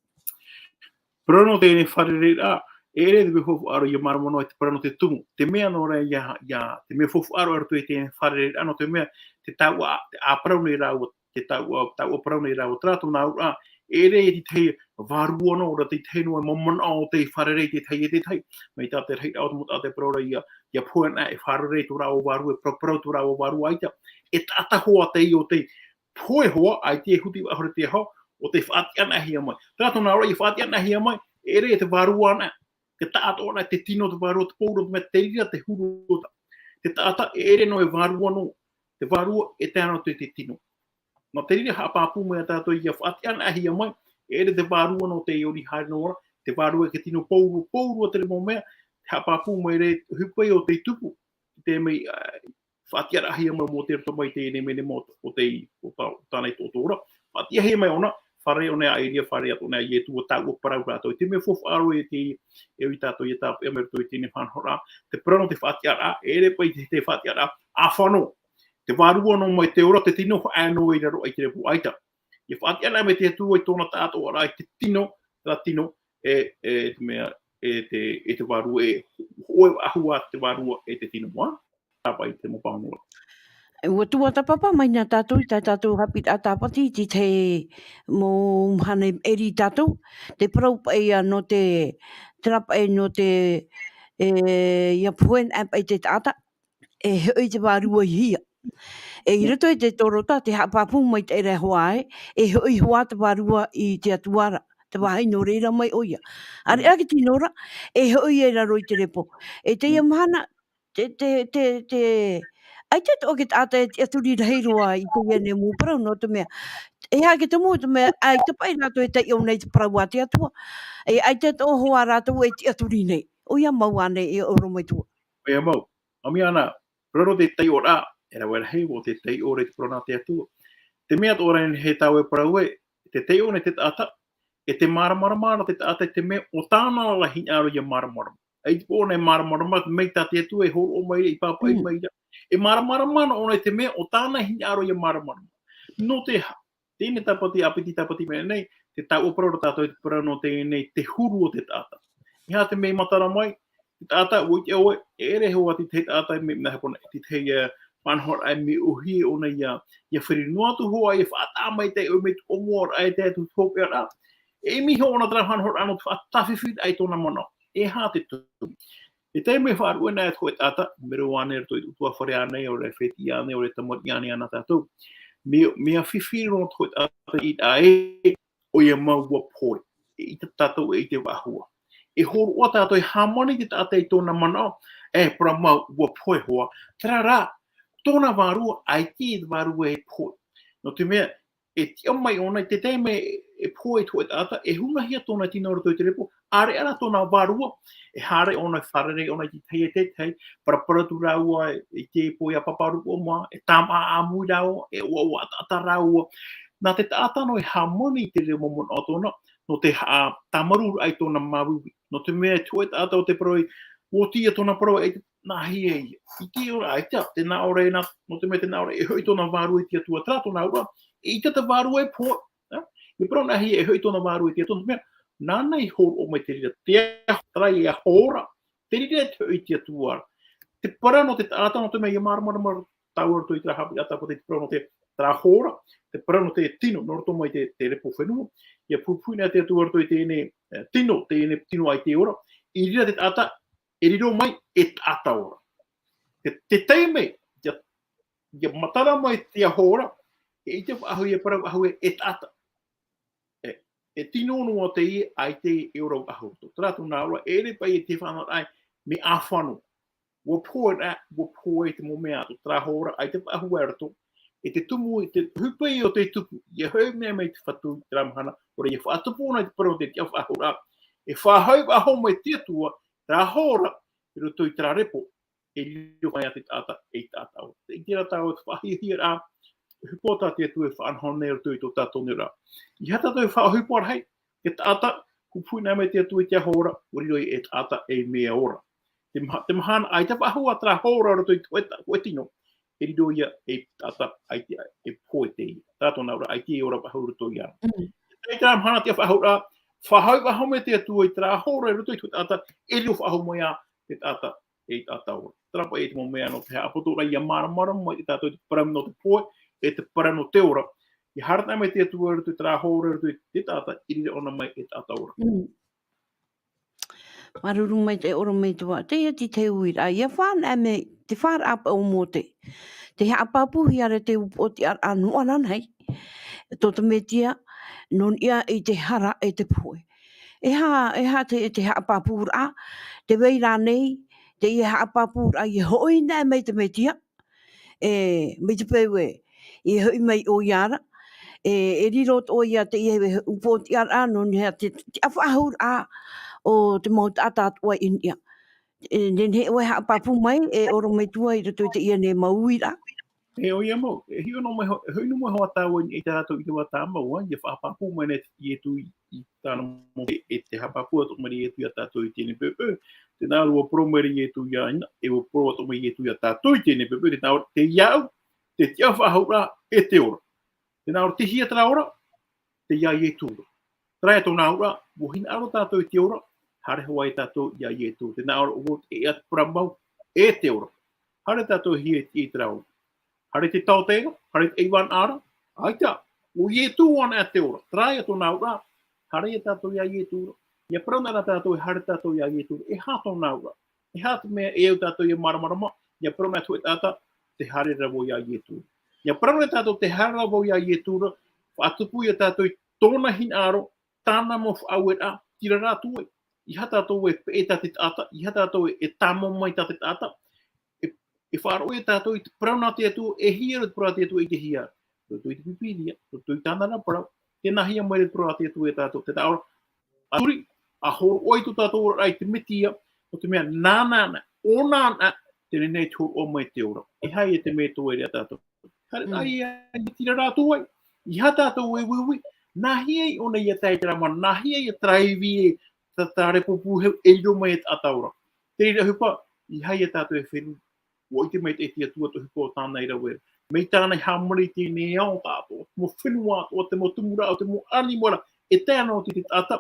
Parau nō teie fārereiraʻa, e ʻere te mea faufaʻa roa ia māramarama noa i te parau nō te tumu. Te mea nō reira ia, ia, te mea faufaʻa roa i roto i teie fārereiraʻa nō te mea, te taoʻa, tē ʻāparau nei rāua, te taoʻa, taoʻa parau nei rāua, terā tōna auraʻa, e ʻere i te tahi vārua noa, ʻaore rā te tahi noa mau manaʻo o tei fārerei te tahi e te tahi. Mai tā te rahiraʻa o te mau taʻata e parau ra ia, ia pohe anaʻe e fārerei tō rāua vārua, e paraparau tō rāua vārua, ʻaita. E taʻata hoʻi teie ʻo tei pohe hoʻi, ʻaita e huti faʻahou te aho, ʻo tei faʻatiʻa anaʻehia mai. Terā tōna auraʻa, ia faʻatiʻa anaʻehia mai, e ʻere te vārua anaʻe, te taʻata anaʻe, te tino o te vārua, te pauroa, te mea, te reira te huru o te, te taʻata, e ʻere noa e vārua noa, te vārua e tae noa atu i te tino. Nō te reira haʻapāpū mai ia tātou ia faʻatiʻa anaʻehia mai, e ʻere te vārua noa tei ʻori haere noa ra, te vārua e te tino pauroa, pauroa terā mau mea, haʻapāpū mai ra, ʻohipa ïa ʻo tei tupu, te mea, ā, faʻatiʻaraʻahia mai Mōte i roto mai i teie nei mea o, o te, o tā-, o tāna i tō, tō ra. Faʻatiʻahia mai ʻōna, fārerei ʻōna iā Eria, fārerei atoʻa ʻōna iā Ietu, ʻua taoʻa parau rātou. Te mea faufaʻa roa i te, e ʻoi tātou ia tāpeʻa mai roto i teie nei faʻanahoraʻa. Te parau nō te faʻatiʻaraʻa, e ʻere paʻi te, te faʻatiʻaraʻa, ʻāfano. Te vārua noa mai te ora, te tino faʻaea noa i raro aʻe i te repo, ʻaita. Ia faʻatiʻa anaʻe mai te Atua i tōna taʻatoʻaraʻa, i te tino, terā tino, e, e te mea, e te, e te vārua, e hōʻē faʻahou ā te vārua e te tino, ā? Tāpaʻi te mau pāhonoraʻa. E, ʻua tuatāpapa mai na tātou, i tā tātou haʻapiʻiraʻa Tāpati, i te tahi mau mahana i maʻiri ia tātou, te parau paʻi ïa nō te, terā paʻi nō te, e, ia pohe anaʻe paʻi te taʻata, e hoʻi te vārua i hea. E, i roto i te Tōrota, tē haʻapāpū maitaʻi ra e Hoa ē, e hoʻi hoʻi te vārua i te Atua ra, te vāhi nō reira mai ʻoia. ʻĀreʻa te tino ra, e hoʻi i raro i te repo. E teie mahana, te, te, te, te, ʻaita atoʻa te taʻata e tiʻaturi rahi roa i teie nei mau parau nō te mea. E aha te tumu, te mea, ʻaita paʻi rātou e taiʻo nei i te parau a te Atua. E ʻaita atoʻa hoʻi rātou e tiʻaturi nei. ʻOia mau ānei e ʻorometua. ʻOia mau. ʻAmi ana, parau nō te taiʻoraʻa, e rave rahi, ʻo te taiʻo ra i te parau nā te Atua. Te mea atoʻa ra e nehenehe tāua e parau ē, te taiʻo nei te taʻata, E te māramarama ra te taʻata i te mea ʻo tāna rā hinaʻaro ia māramarama. ʻAita paʻi ʻōna e māramarama mai tā te Atua e hōroʻa mai ra, i pāpaʻi mai ra. E māramarama ʻōna i te mea ʻo tāna hinaʻaro ia māramarama. Nō te aha? Teie nei tāpati, ʻāpiti tāpati mai nei, te taʻu ʻo parau ra tātou i te parau nō teie nei te huru o te taʻata. E aha te mea i matara mai, te taʻata, ʻua ʻite ʻoe, e ʻere hoʻi te tahi taʻata, mea, mea hapona, te tahi, ā, faʻanahoraʻa e mea ʻōhie ʻōna ia, ia firi noa atu hoʻi, ia faʻataʻa maitaʻi ʻoe mai te ʻōmuaraʻa, e tae atu i te hopeʻaraʻa. E ʻimi hoʻi ʻōna terā faʻanahoraʻa nō te faʻatāfifiraʻa i tōna manaʻo. E aha te tumu? E taime e faʻaruʻe ana e te hōʻē taʻata, mero ānei i roto i te ʻutuāfare ānei, ʻaore e fētiʻi ānei, ʻaore e tamariʻi ānei, ana tātou. Mea, mea fifi roa te hōʻē taʻata i te ʻāʻai, ʻoia mau ʻua pohe. E ʻaita tātou e ʻite faʻahou. E hōroʻa tātou, e hāmani te taʻata i tōna manaʻo, e parau mau ʻua pohe hoʻi. Terā rā, tōna vārua, ʻaita te vārua e pohe. Nō te mea, e tiʻa mai ʻōna, i te taime e pohe te hōʻē taʻata, e hunahia tōna tino i roto i te repo, ʻāreʻa rā tōna vārua, e haere ʻōna, e fārerei ʻōna i te tahi e te tahi, paraparau atu rāua i te pō ia pāpā rupoʻo mā, e tāmā ʻāmui rāua, e ʻoaʻoa ʻataʻata rāua. Nā te taʻata noa e hāmani i te reo manaʻo tōna, nō te haʻatāmarūraʻa i tōna māuiui. Nō te mea e te hōʻē taʻata ʻo tē parau ai, ʻua oti ia tōna parau, e nāhea ia. I te ora, ʻaita, tē nā ʻō ra e nā, nō te mea tē nā ʻō ra e hoʻi tōna vārua i te Atua, terā tōna auraʻa, e ʻaita te vārua e pohe, ā? E parau nāhea e hoʻi tōna vārua i te Atua, nō te mea, nāna i hōroʻa mai te reira, te aho, terā ia hora, te reira e te hoʻi i te Atua ra. Te parau nō te taʻata, nō te mea ia māramarama tāua i roto i terā haʻapiʻiraʻa tāpati, te parau nō te, terā hora, te parau nō te tino, nō roto mai te, te repo fenua, ia puhipuhi ana te Atua i roto i teie nei, ā, tino, teie nei tino ʻaita e ora, i reira te taʻata, e riro mai e taʻata ora. Te, te taime, ia, ia matara mai te aho ra, e ʻite faʻahou, e parau faʻahou e, e taʻata. E, e tino noa teie ʻaita e ora faʻahou. Terā tōna auraʻa, e ʻere paʻi e te faʻanahoraʻa, mea ʻāfano. ʻUa pohe ra, ʻua pohe i te mau mea atoʻa, terā hora, ʻaita faʻahou e roto. E te tumu, e te hupe o te tupu, ia hoʻi mai te Fatu i terā mahana, ʻaore ia faʻatupu ʻōna i te parau nō te tiʻafaʻahouraʻa. E faʻahoʻi faʻahou mai te Atua, terā hora, i roto i terā repo, e riro mai ia te taʻata, e taʻata ora. Tē ʻite ra tāua te faʻahiahiaraʻa, hupe tā te Atua e faʻanaho nei i roto i tō tātou nei ra. ʻEiaha tātou e faʻaʻohipa rahi, te taʻata, puhipuhi ana mai te Atua i te aho ra, ʻua riro ia e taʻata ei mea ora. Te maha-, te mahana, ʻaita faʻahou ā terā hora i roto i te hōʻē ta-, hōʻē tino, e riro ia ei taʻata, ʻaita e pohe teie. Terā tōna auraʻa, ʻaita e ora faʻahou i roto ia. Mm. Tē ʻite ra mahana te faʻahouraʻa, faʻahoʻi faʻahou mai te Atua i terā hora i roto i te taʻata, e riro faʻahou mai ā te taʻata, ei taʻata ora. Terā paʻi e te mau mea nō te haʻapotoraʻa ia māramarama mai tātou i te parau nō te pohe, e te parau nō te ora. ʻIa haere mai te Atua i roto i terā hora i roto i te taʻata, i riro ʻōna mai e taʻata ora. Mm. Māuruuru maitaʻi e ʻorometua. Teie te, te uiraʻa, ʻia fānaʻo mai te fāraʻa o Mōte. Tē haʻapāpūhia ra te upoʻotiʻaraʻa nō ʻana nei. Tō te Mesia, nō niʻa i te hara e te pohe. E aha, e aha te, te haʻapāpūraʻa, tē vai ra nei, teie haʻapāpūraʻa ʻia hoʻi anaʻe mai te Mesia, e, mai te peu ē, ʻia hoʻi mai ʻoia ra, e, e riro atoʻa ia teie upoʻotiʻaraʻa, nō niʻa te, te tiʻafaʻahouraʻa o te mau taʻata atoʻa i niʻa. E, nehenehe ʻoe e haʻapāpū mai, e ʻorometua i roto i teie nei mau uiraʻa. E ʻoia mau, e hiʻo noa mai ho-, e hoʻi noa mai hoʻi tāua i tā rātou i te vā tāmau, ā, ʻia haʻapāpū mai nei Ietu i, i tāna mau, e, e tē haʻapāpū atoʻa mai ra Ietu ia tātou i teie nei poʻipoʻi. Tē nā ʻō ra ʻua parau mai ra Ietu ia ʻoia, e ʻua parau atoʻa mai Ietu ia tātou i teie nei poʻipoʻi, tē nā ʻō ra, tei iāʻu, te tiʻafaʻahouraʻa, e te ora. Tē nā ʻō ra, tei hea terā ora, tei iā Ietu ra. Terā ia tōna auraʻa, ʻua hinaʻaro tātou i te ora, haere hoʻi tātou iā Ietu. Tē nā ʻō ra, ʻua ʻite ʻia te parau mau, e te ora. Haere tātou i hea i terā ora. Haere te taote ra, haere te ʻaivānaʻa ra, ʻaita, ʻo Ietu anaʻe te ora. Terā ia tōna auraʻa, haere ia tātou iā Ietu ra. ʻIa parau na ra tātou, e haere tātou iā Ietu ra. E aha tōna auraʻa? E aha te mea e au tātou ʻia māramarama, ʻia parau na te hōʻē taʻata, tē haere ra vau iā Ietu ra. ʻIa parau na tātou, tē haere ra vau iā Ietu ra, faʻatupu ia tātou i tōna hinaʻaro, tāna mau faʻaueraʻa, tīrara atu ai. ʻEiaha tātou e peʻe tā te taʻata, ʻeiaha tātou e, e tāmau mai tā te taʻata, e, e faʻaroʻo ia tātou i te parau nā te Atua, e hia rā te parau nā te Atua i te hea, roto i te Pīpīria, roto i tāna ra parau, tē nāhea mai ra te parau nā te Atua ia tātou, tē nā ʻō ra, ʻa turi, ʻa hōroʻa i tō tātou oraraʻa i te Mesia, nō te mea nāna ana, ʻōna ana, tē nehenehe e hōroʻa mai te ora. E aha ia te mea e toe ra ia tātou? Haere, mm, ʻaita, ʻaita, tīrara atu ai. ʻEiaha tātou e uiui, Nā hea ʻōna ia tae i terā mahana, nā hea ia terā ivi e, tā, terā repo pūheu e riro mai e taʻata ora. Te reira ʻohipa, ʻeiaha ia tātou e feruri. ʻUa ʻite maitaʻi te Atua te ʻohipa o tāna i rave ra. Mai tāna i haʻamori i teie nei ao, tā, te mau fenua, te mau tumu ra, te mau ʻanimara, e tae noa atu i te taʻata.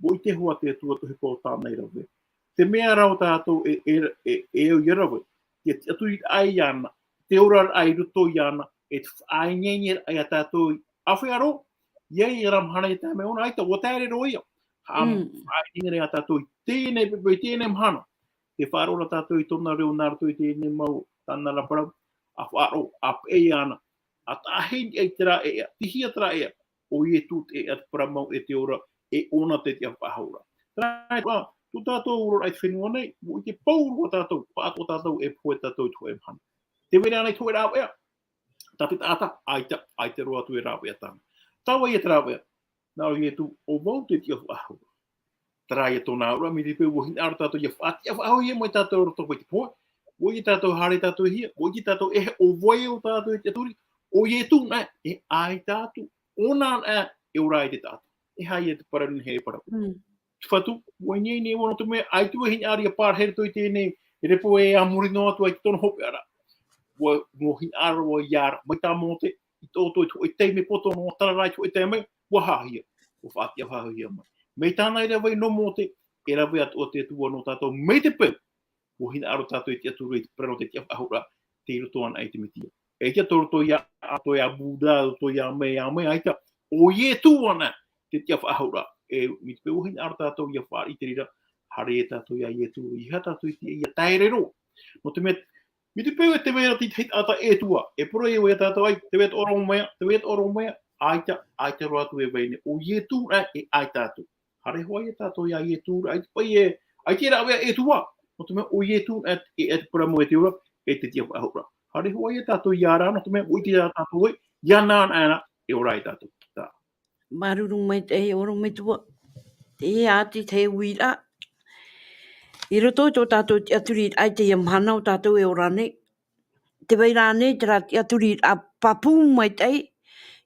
ʻUa ʻite hoʻi te Atua te ʻohipa o tāna i rave ra. Te mea ra ʻo tātou e, e, e, e au ia rave, te tiʻaturiraʻa iāna, te oraraʻa i roto iāna, e te faʻaineineraʻa ia tātou i ʻāfaʻi roa, ʻia, i terā mahana e tae mai ʻōna, ʻaita, ʻua taere roa ia. Haʻa-, Mm. faʻaineineraʻa ia tātou i teie nei, i teie nei mahana. Tē faʻaroʻo ra tātou i tōna reo nā roto i teie nei mau, tāna ra parau, ʻa faʻaroʻo, ʻa peʻe iāna, ʻa taʻahi i terā ʻēʻa, tihia terā ʻēʻa, ʻo Ietu te ʻēʻa, te parau mau, e te ora, e ʻōna te tiʻafaʻahouraʻa. Terā, ā, tō tātou oraraʻa i te fenua nei, ʻua ʻite pauroa tātou, pāʻatoʻa tātou e pohe tātou i te hōʻē mahana. Tē vai ra ānei te hōʻē rāveʻa, tā te taʻata, ʻaita, ʻaita roa atu e rāveʻa tāna. Tāua ia te rāveʻa, nā ʻō Ietu, ʻo vau te tiʻafaʻahouraʻa. Terā ia tōna auraʻa, mai te peu ʻua hinaʻaro tātou ʻia faʻatiʻafaʻahouhia mai tātou i roto i te pohe, ʻua ʻite tātou haere tātou e hia, ʻua ʻite tātou e, ʻo vai ʻo tātou e tiʻaturi, ʻo Ietu anaʻe, e ʻaita atu, ʻōna anaʻe e ora ai te taʻata. E aha ia te parau nei, e parau. Mm. Te Fatu, ʻua ineine vau nō te mea, ʻaita vau e hinaʻaro ʻia pārahi i roto i teie nei repo e a muri noa atu ai i tōna hopeʻa ra. ʻUa, ʻua hinaʻaro vau ʻia ara, mai tā Mōte, i tō, tō, i te hōʻē taime poto noa, terā rā i te hōʻē taime, ʻua haʻahia, ʻua faʻatiʻafaʻahouhia mai. Mai tāna i rave nō Mōte, e rave atoʻa te Atua nō tātou, mai te peu ʻua hinaʻaro tātou e tiʻaturi i te parau nō te tiʻafaʻahouraʻa, tei roto anaʻe i te Metia. E ʻaita tō roto ia, ʻa, tō ia Buddha, tō ia mea, ia mea, ʻaita, ʻo Ietu anaʻe te tiʻafaʻahouraʻa. E, mai te peu ʻua hinaʻaro tātou ʻia fāriʻi i te reira, haere tātou ia Ietu, ʻeiaha tātou e tiʻa ʻia taere roa. Nō te mea, mai te peu e tē vai ra te tahi taʻata e tuʻu, e parau ia tātou, ʻaita, tē vai ra te ʻorometua, tē vai ra te ʻorometua, ʻaita, ʻaita roa atu e vai nei, ʻo Ietu anaʻe e ʻaita atu. Haere hoʻi ia tātou ia Ietu ra, ʻaita paʻi e, ʻaita e rāveʻa e tuʻu, nō te mea ʻo Ietu anaʻe e, e te parau mau, e te ora, e te tiʻafaʻahouraʻa. Haere hoʻi ia tātou ʻia ara, nō te mea ʻua ʻite tātou ē, iāna anaʻe e ora ai tātou. Tā. Māuruuru maitaʻi e ʻorometua. Teie ā te, te uiraʻa. I roto i tō tātou tiʻaturiraʻa i teie mahana ʻo tātou e ora nei. Tē vai ra ānei terā tiʻaturiraʻa pāpū maitaʻi,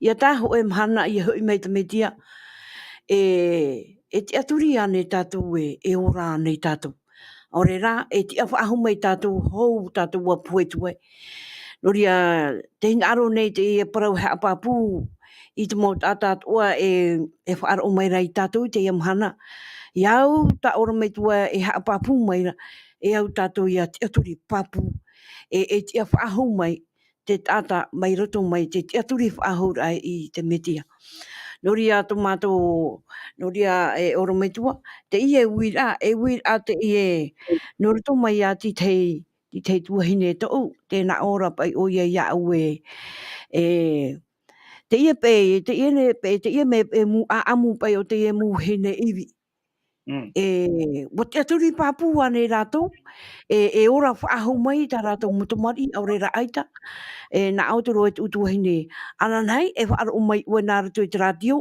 ʻia tae hōʻē mahana ʻia hoʻi mai te Metia, e, e tiʻaturi ānei tātou ē, e ora ānei tātou. ʻAore rā, e tiʻafaʻahou mai tātou hou tātou ʻua pohe atu ai. Nō reira, tē hinaʻaro nei teie parau haʻapāpū i te mau taʻata atoʻa e, e faʻaroʻo mai ra ia tātou i teie mahana. ʻIa au, tā ʻorometua e haʻapāpū mai ra, e au tātou ʻia tiʻaturi pāpū, e, e tiʻafaʻahou mai te taʻata mai roto mai te tiʻaturi faʻahouraʻa i te Metia. Nō reira tō mātou, nō reira e ʻorometua, teie uiraʻa, e uiraʻa teie, nō roto mai ia te tahi, te tahi tuahine tōʻu, tē nā ʻō ra paʻi ʻoia iāʻu ē, e, teie paʻi, teie nei paʻi, teie mea paʻi mau ʻāʻamu paʻi o teie mau vahine ivi. Mm. E, ʻua tiʻaturi pāpū ānei rātou, e, e ora faʻahou mai tā rātou mau tamariʻi, ʻaore rā ʻaita, e, nā ʻō te roa e tōʻu tuahine, ananahi, e faʻaroʻo mai ʻoe nā roto i te rātio,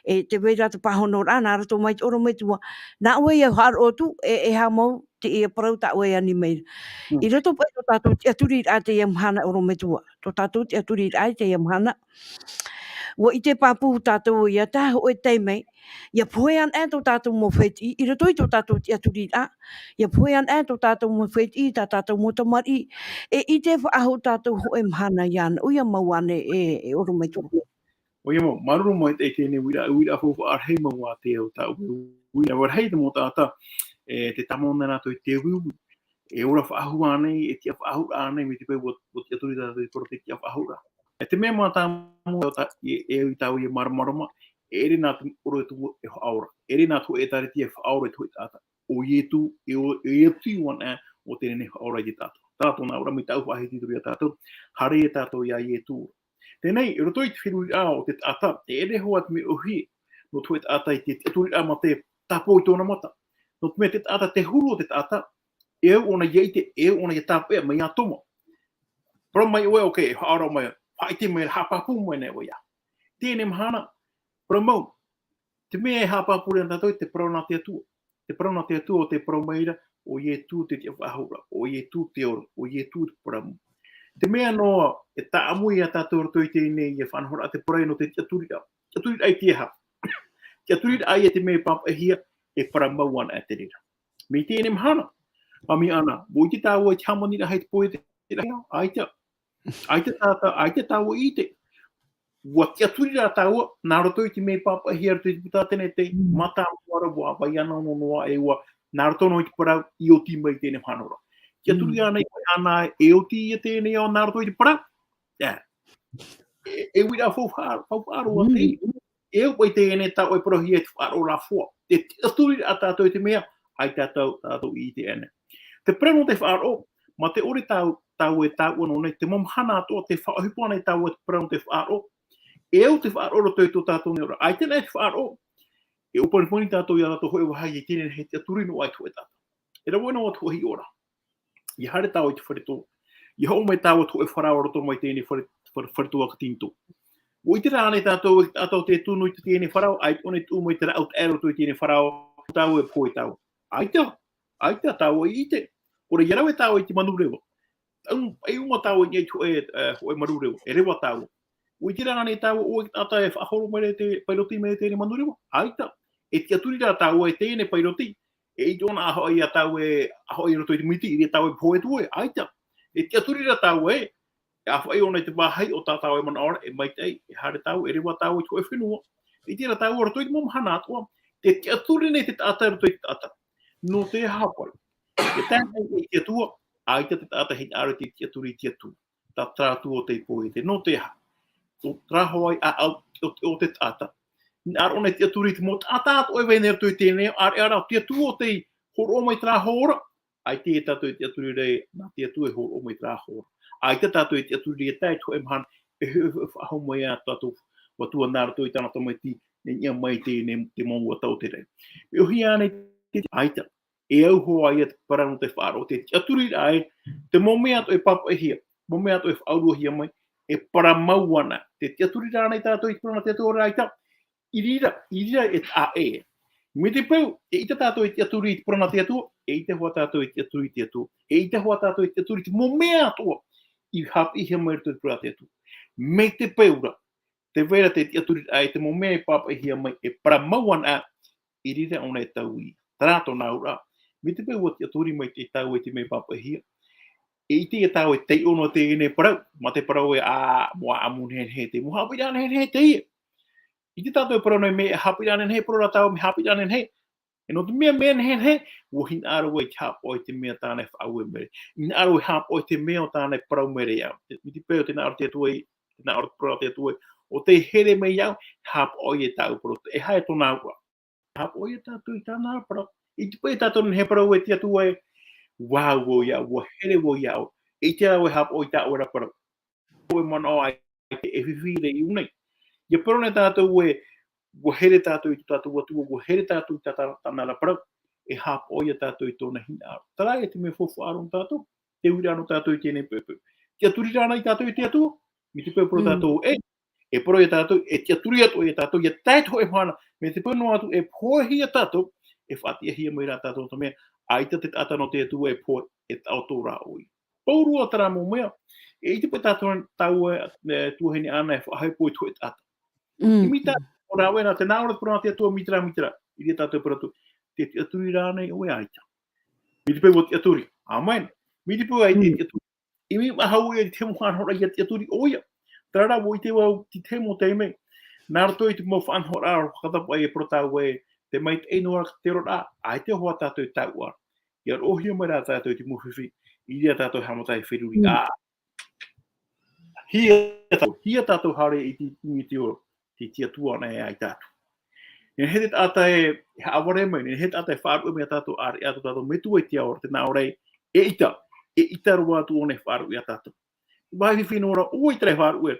e, tē vai ra te pāhonoraʻa, nā roto mai te ʻorometua, nā ʻoe ia faʻaroʻo atu, e, e aha mau, teie parau tā ʻoe e ani mai ra. Mm. I roto paʻi tō tātou tiʻaturiraʻa teie mahana ʻorometua, tō tātou tiʻaturiraʻa i teie mahana, ʻua ʻite pāpū tātou ʻia tae hōʻē taime, ʻia pohe anaʻe tō tātou mau fētiʻi, i roto i tō tātou tiʻaturiraʻa, ʻia pohe anaʻe tō tātou mau fētiʻi, tā tātou mau tamariʻi, e ʻite faʻahou tātou hōʻē mahana iāna, ʻoia mau ānei e, e ʻorometua. ʻOia mau, māuruuru maitaʻi i teie nei uiraʻa, uiraʻa faufaʻa rahi mau a te ao, tā ʻoe uiraʻa, ʻua rahi te mau taʻata, e, tē tāmau nei rātou i te uiui, e ora faʻahou ānei, e tiʻafaʻahou ānei, mai te peu ʻua, ʻua tiʻaturi tātou i te parau o te tiʻafaʻahouraʻa. E te mea mātāmua, tā, e, e au i tāua ia māramarama, e ʻere nā te ʻorometua e faʻaora, e ʻere nā te hōʻē ʻēkālesia e faʻaora i te hōʻē taʻata. ʻO Ietu, e ʻo, e Ietu anaʻe, ʻo tē nehenehe e faʻaora i te taʻata. Tā tōna auraʻa, mai tāʻu faʻahiti atu ra ia tātou, haere ia tātou ia Ietu. Teie nei, i roto i te feruriraʻa o te taʻata, e ʻere hoʻi te mea ʻōhie nō te hōʻē taʻata i te, te tiʻaturiraʻa mā te tāpō i tōna mata. Nō te mea te taʻata, te huru o te taʻata, e au ʻōna ʻia ʻite, e au ʻōna ʻia tāpeʻa mai iā Toma. Parau mai ʻoe, ok, e faʻaora mai, faʻaʻite mai, haʻapāpū mai nei ʻoe iāʻu. Teie mahana, parau mau, te mea e haʻapāpū ra tātou, te parau nā te Atua. Te parau nā te Atua, ʻo tē parau mai ra, ʻo Ietu te tiʻafaʻahouraʻa, ʻo Ietu te ora, ʻo Ietu te parau mau. Te mea noa e tāʻamu ia tātou i roto i teie nei, ʻia faʻanahoraʻa te parau nō te tiʻaturiraʻa. Tiʻaturiraʻa i te aha? Tiʻaturiraʻa ia te mea e pāpaʻihia, e parau mau ana e te reira. Mai teie mahana, Mami Ana, ʻua ʻite tāua i te hāmaniraʻa hei te pō i te reira, ʻaita. ʻAita tātou, ʻaita tāua i ʻite. ʻUa tiʻaturi rā tāua, nā roto i te mea e pāpaʻihia i roto i te puta a Tenete, Mm. mātāmua ra ʻua vai ana noa e ʻua, nā roto noa i te parau, i oti mai teie mahana ra. Tiʻaturi Mm. ana i koe ana e oti ia teie ao nā roto i te parau. E, e, e uiraʻa faufaʻa, faufaʻa roa Mm. te i. E au pai teie tā ʻoe parauhia e te faʻaroʻo rā foa. Te tiʻaturi rā tātou i te mea, ʻaita tātou, tātou i ʻite ana. Te parau nō te faʻaroʻo, mā te ʻore tāu, tāua e tāua nō nei, te mau mahana atoʻa, te faʻaʻohipa nei tāua te parau nō te faʻaroʻo. E au te faʻaroʻo roto i tō tātou nei ora. ʻAita nei te faʻaroʻo, e ʻōpanipani tātou ia tātou hōʻē vāhi i teie nei hei tiʻaturi noa i te hōʻē taʻata. E rave noa te hōʻē hiʻoraʻa. ʻIa haere tāua i te fare tō. ʻIa hoʻo mai tāua i te hōʻē faraoa roto mai teie nei fare, fare, fare tō a Katinito. ʻUa ʻite rā nei tātou, e taʻata ʻo tē tunu i teie nei faraoa, ʻaita ʻōna i tuʻu mai te rāʻau taʻero roto i teie nei faraoa, tāua e pohe tāua. ʻAita, ʻaita tāua i ʻite. ʻOia ʻia rave tāua i te manureva. Tau, e uma tāua i niʻa i te hōʻē, e, hōʻē manureva. E reva tāua. ʻUa ʻite rā nei tāua, ʻo te taʻata e faʻahoro mai ra te pairoti mai teie nei manureva. ʻAita. E tiʻaturi rā tāua e teie nei pairoti. E ʻite ʻōna ʻa hoʻi ia tāua e, ʻa hoʻi i roto i te miti, i reira tāua e pohe atu ē. ʻAita. E tiʻaturi rā tāua e, e ʻāfaʻi ʻōna i te vāhi ʻo tā tāua e manaʻo ra, e maitaʻi, e haere tāua, e reva tāua i te hōʻē fenua. E ʻite rā tāua roto i te mau mahana atoʻa, te tiʻaturi nei te taʻata roto i te taʻata. Nō te aha paʻi? E tae mai i te Atua, ʻaita te taʻata hinaʻaro i te tiʻaturi i te Atua. Terā Atua ʻo tei pohe i te, nō te aha? ʻO terā hoʻi ʻāʻau o te, o te taʻata. Hinaʻaro ʻōna e tiʻaturi i te mau taʻata atoʻa e vai nei roto i teie nei ao, ʻāreʻa rā, ʻo te Atua ʻo tei hōroʻa mai terā hora, ʻaita tātou e tiʻaturi ra, nā te Atua e hōroʻa mai terā hora. ʻAita tātou e tiʻaturi ra, e tae i te hōʻē mahana, e, e, e faʻahou mai ā tātou Metua nā roto i tāna tamaiti, e niʻa mai i teie nei, te mau ua tau te raʻi. E ʻōhie ānei te, ʻaita. E au hoʻi ia te parau nō te faʻaroʻo, te tiʻaturiraʻa ē, te mau mea atoʻa e pāpaʻihia, mau mea atoʻa e faʻauruahia mai, e parau mau ana. Te tiʻaturi rā nei tātou i te parau nā te Atua ra ʻaita, i reira, i reira e taʻa ʻē. Mai te peu, eʻita tātou e tiʻaturi i te parau nā te Atua, eʻita hoʻi tātou e tiʻaturi i te Atua, eʻita hoʻi tātou e tiʻaturi i te mau mea atoʻa, i haʻapiʻihia mai roto i te parau nā te Atua. Mai te peu ra, tē vai ra te tiʻaturiraʻa ē, te mau mea e pāpaʻihia mai, e parau mau ana, i reira ʻōna e taui. Terā tōna auraʻa. Mai te peu ʻua tiʻaturi mai te tāua i te mea e pāpaʻihia. E ʻite ia tāua e taiʻo noa teie nei parau, mā te parau ē, ā, mau ʻāʻamu nehenehe teie, mau haʻapiʻiraʻa nehenehe teie. ʻIte tātou e parau nei mea haʻapiʻiraʻa nehenehe, parau rā tāua mea haʻapiʻiraʻa nehenehe. E nō te mea, mea nehenehe, ʻua hinaʻaro vau i te haʻapaʻo i te mea tāna e faʻaue mai ra. Hinaʻaro e haʻapaʻo i te mea ʻo tāna e parau mai ra iāʻu. Te, mai te peu ʻo te hinaʻaro te Atua i, te hinaʻaro te parau nā te Atua i, ʻo tē here mai iāʻu, haʻapaʻo ia i tāʻu parau. E aha e tōna auraʻa? Haʻapaʻo ia tātou i tāna parau. ʻIte paʻi tātou nehenehe e parau e te Atua ē, ʻua au vau iāʻu, ʻua here vau iāʻu. ʻIte rā vau e haʻapaʻo i tāʻu ra parau. ʻO e manaʻo ai, e fifi ra i ʻō nei. ʻIa parau nei tātou ē, ʻua here tātou i tō tātou Atua, ʻua here tātou i tā, tā, tāna ra parau, e haʻapaʻo ia tātou i tōna hinaʻaro. Terā ia te mea faufaʻa roa nō tātou, te uiraʻa nō tātou i teie nei poʻipoʻi. Tiʻaturi rā nei tātou i te Atua, mai te peu e parau Mm. tātou ē, e parau ia tātou, e tiʻaturi atoʻa ia tātou, ʻia tae i te hōʻē mahana, mai te peu noa atu e pohe ia tātou, e faʻatiʻahia mai rā tātou nō te mea, ʻaita te taʻata nō te Atua e pohe, e taʻoto rā ʻoia. Pauroa terā mau mea, e ʻite paʻi tātou, tāua, e, tuahine Ana e faʻahepo i te hōʻē taʻata. Mm. I mita, ʻo rāveʻa, tē nā ʻō ra te parau nā te Atua, mita rā, mita rā. I reira tātou e parau atu, tē tiʻaturi ra ānei ʻoe? ʻAita. Mai te peu ʻua tiʻaturi. ʻĀmene. Mai te peu ʻaita e Mm. tiʻaturi. ʻImi maha ʻoia i te mau faʻanahoraʻa ʻia tiʻaturi ʻoia. Terā rā, ʻua ʻite vau i te mau taime. Nā roto i te mau faʻanahoraʻa fakatapaʻi e parau tāua ē, tē maitaʻi noa ra te oraraʻa, ʻaita hoʻi tātou e taʻua. ʻIa roʻohia mai rā tātou i te mau fifi, i reira tātou e haʻamata e feruri. Mm. Ā. Hia tātou, hia tātou haere i te, i te ora, te, te Atua nei e ʻaita atu. Nehenehe te taʻata e, e haʻavare mai, nehenehe te taʻata e faʻaruʻe mai ia tātou, ʻāreʻa tō tātou Metua i te ao ra, tē nā ʻō ra ē, eʻita, eʻita roa atu ʻōna e faʻaruʻe ia tātou. Vāhi fifi noa ra, ʻoia terā e faʻaruʻe.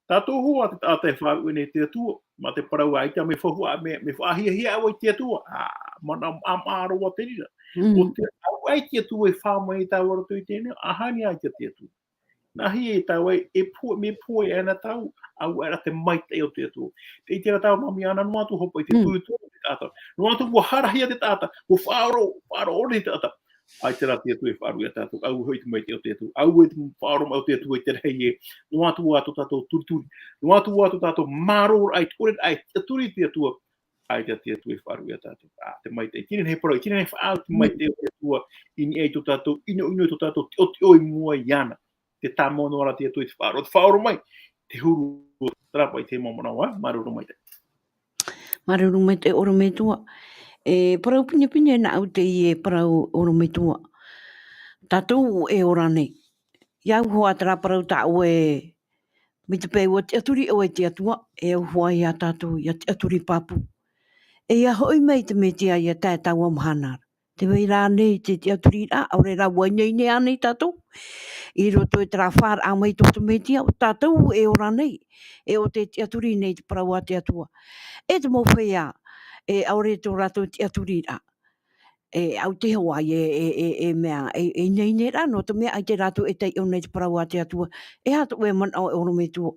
Tātou hoʻi te taʻata e faʻaruʻe nei te Atua, mā te parau ʻaita mea faufaʻa, mea, mea faʻahiahia vau i te Atua. Ā, manaʻo, ā, manaʻo roa te reira. Mm. ʻO te, ʻaita te Atua e fā mai i tāua roto i teie nei, ʻaita e ʻite te Atua. Nā hea e tāua e pohe, mea pohe ana tāua, ʻaita rā te maitaʻi o te Atua. Tē ʻite ra tāua, Mami Ana, noa atu hoʻi paʻi te Mm. tuitui te taʻata. Noa atu ʻua harahia te taʻata, ʻua faʻaroʻo, faʻaroʻo te taʻata. ʻAita rā te Atua e faʻaruʻe ia tātou, ʻaita hoʻi te maitaʻi o te Atua, ʻaita te faʻaroʻo mai o te Atua i te rahi ē. Noa atu ā tō tātou turituri. Noa atu ā tō tātou mārōraʻa i te ʻore, ʻaita e tiʻaturi te Atua. ʻaita te Atua e faʻaroʻo ia tātou. Ā, te maitaʻi. Tē nā hea e parau, tē nā hea e faʻaau te maitaʻi o te Atua i niʻa i tō tātou ʻinoʻino, i tō tātou teʻoteʻo i mua iāna. Tē tāmau noa ra te Atua i te faʻaroʻo, te faʻaroʻo mai. Te huru o te rapa i te mau manaʻo, ā, māuruuru maitaʻi. Māuruuru maitaʻi ʻorometua. E parau pinepine nāʻu teie parau ʻorometua. Tātou e ora nei. ʻIa au hoʻi terā parau tā ʻoe, mai te peu ʻua tiʻaturi ʻoe i te Atua, e au hoʻi ia tātou ʻia tiʻaturi pāpū. E ʻia hoʻi mai te Metia ʻia tae taua mahana ra. Tē vai ra ānei te tiʻaturiraʻa, ʻaore rā ʻua ineine ānei tātou. I roto i terā fāraʻa mai tō te Metia, ʻo tātou e ora nei, e ʻo tē tiʻaturi nei te parau a te Atua. E te mau feiā, e ʻaore tō rātou tiʻaturiraʻa. E au te hoʻi e, e, e, e mea, e, e ineine ra, nō te mea ʻaita rātou e taiʻo nei te parau a te Atua. E aha tō ʻoe manaʻo e ʻorometua?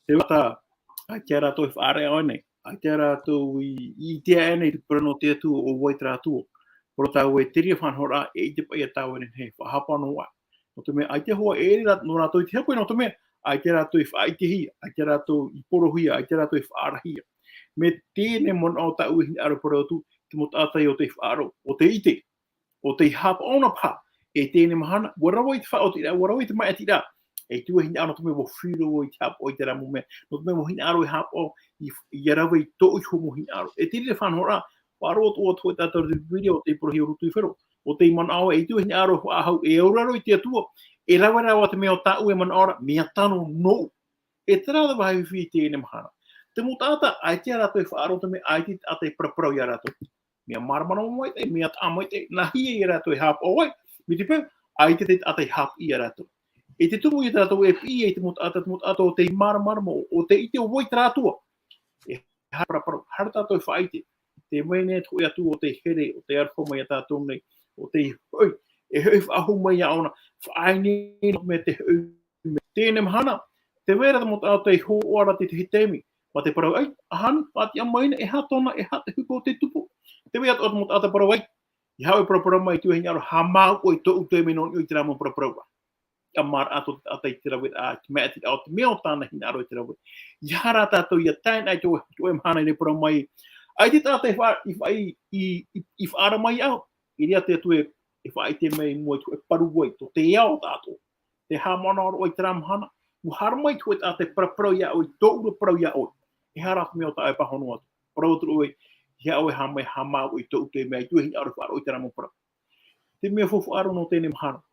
Te mata, ʻaita rātou e faʻaara ʻoe nei, ʻaita rātou i, i ʻite aʻe nei te parau nō te Atua ʻo vai terā Atua. Parau tāua e te reira faʻanahoraʻa, e ʻite paʻi ia tāua e nehenehe e faʻahapa noa. Nō te mea, ʻaita hoʻi e ʻere rā-, nō rātou i te hāpai, nō te mea, ʻaita rātou i faʻaʻitehia, ʻaita rātou i porohia, ʻaita rātou i faʻaarahia. Mea teie nei manaʻo tāʻu e hinaʻaro e parau atu, te mau taʻata ʻo tei faʻaroʻo, ʻo tei ʻite, ʻo tei haʻapaʻo na paha, e teie nei mahana, ʻua rave i te faʻaotiraʻa, ʻua rave i te maʻitiraʻa. E ʻaita e hinaʻaro nō te mea ʻua fifi roa i te haʻapaʻo i terā mau mea. Nō te mea ʻua hinaʻaro e haʻapaʻo, i, ʻia rave i tō iho mau hinaʻaro. E te reira faʻanahoraʻa, faʻaroʻo atu ʻoe tātou i te Bibilia, ʻo tei porohia ʻo Rutuifero, ʻo tei manaʻo, e ʻaita e hinaʻaro e faʻahou, e ora roa i te Atua, e rave rā ʻoe te mea ʻo tāʻu e manaʻo ra, mea tano nōʻu. E terā te vāhi fifi i teie nei mahana. Te mau taʻata, ʻaita rātou e faʻaroʻo te mea, ʻaita te taʻata e paraparau ia rātou. Mea māramarama maitaʻi, mea taʻa maitaʻi, nā hea ia rātou e haʻapaʻo ai, mai te peu, ʻaita te taʻata e haʻapiʻi ia rātou. E te tumu ia rātou e piʻi ai te mau taʻata, te mau taʻata ʻo tei māramarama, ʻo, ʻo tei ʻite ʻo vai terā Atua. E haʻaparaparau, haere tātou e faʻaʻite. Tē vai nei te hōʻē Atua ʻo tei here, ʻo tei aroha mai ia tātou nei, ʻo tei hoʻi, e hoʻi faʻahou mai ia ʻōna, faʻaineine nō te mea tē hoʻi mai teie nei mahana, tē vai ra te mau taʻata e hōroʻa ra i te tahi taime, mā te parau, ʻai, ʻaha ānei, faʻatiʻa mai na, e aha tōna, e aha te ʻohipa o te tupu. Tē vai atoʻa te mau taʻata e parau, ʻai, ʻeiaha ʻoe e paraparau mai, ʻaita e hinaʻaro e haʻamāuʻa i tōʻu taime nō niʻa i terā mau paraparau ra. ʻIa maraʻa atu te taʻata i te rave, ā, te maʻitiraʻa o te mea ʻo tāna hinaʻaro i te rave. ʻEiaha rā tātou ʻia tae na i te hōʻē, hōʻē mahana i parau mai, ʻaita te taʻata i fa-, i fa-, i, i, i, i faʻaara mai iāʻu. I reira te Atua e, e faʻaʻite mai i mua i te hōʻē paruvaʻa, tō te ao o tātou. Te haʻamanaʻo roa i terā mahana, ʻua haere mai te hōʻē taʻata e paraparau iāʻu, i tōʻu ra parau iāʻu. E aha rā te mea ʻo tāʻu e pāhono atu? Parau atu ra ʻoe, ʻeiaha ʻoe e haʻamā-, haʻamāuʻa i tōʻu taime, ʻaita e hinaʻaro e faʻaroʻo i terā mau parau. Te mea faufaʻa roa nō teie nei mahana.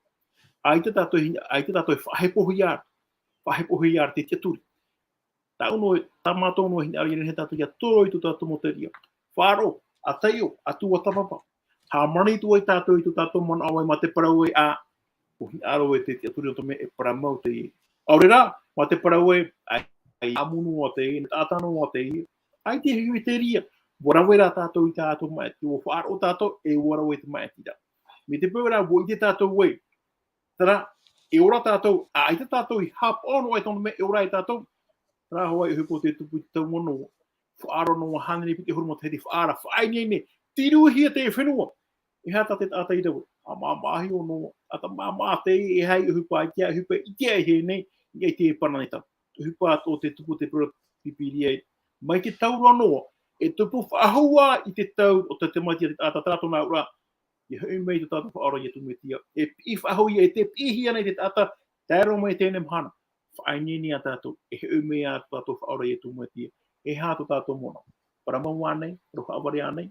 ʻAita tātou e hina-, ʻaita tātou e faʻahepohia ra, faʻahepohia ra te tiʻaturi. Tāʻu noa, tā mātou noa e hinaʻaro ʻia nehenehe tātou ʻia toro i tō tātou mau teria. Faʻaroʻo, ʻa taiʻo, ʻa tuatāpapa. Hāmani atu ai tātou i tō tātou manaʻo ē mā te parau ē, ā, ʻua hinaʻaro e te tiʻaturi nō te mea e parau mau teie. ʻAore rā, mā te parau ē, ʻai, ʻai ʻāʻamu noa teie, taʻata noa teie. ʻAita e hiʻo i te reira, ʻua rave rā tātou i tā tātou maʻitiraʻa, ʻua faʻaroʻo tātou, e ʻua rave te maʻitiraʻa. Mai te peu rā, ʻua ʻite tātou ē, terā, e ora tātou, ā, ʻaita tātou i haʻapaʻo noa i tōna mea e ora ai tātou. Terā hoʻi e ʻohipa ʻo tē tupu i te tau mano. Faʻaara noa, hānere i te piti ʻahuru matahiti, faʻaara, faʻaineine, tiruhia te fenua. E aha tā te taʻata i rave? ʻA māmāhia noa, ʻa tā māmā teie, e aha e ʻohipa, ʻaita e ʻohipa, ʻaita e ʻite nei, ʻaita e pana nei tātou. ʻOhipa atoʻa tē tupu te parau Bibilia ē. Mai te tau ra noa, e tupu faʻahou ā i te tau o te tamaiti a te taʻata, terā tōna auraʻa, e hoʻi mai tō tātou Faʻaora Iesu Mesia. E piʻi faʻahou ia, e tē piʻihia nei te taʻata, tae roa mai i teie nei mahana. Faʻaineine ā tātou, e hoʻi mai ā tō tātou Faʻaora Iesu Mesia. E aha tō tātou manaʻo? Parau mau ānei, parau haʻavare ānei?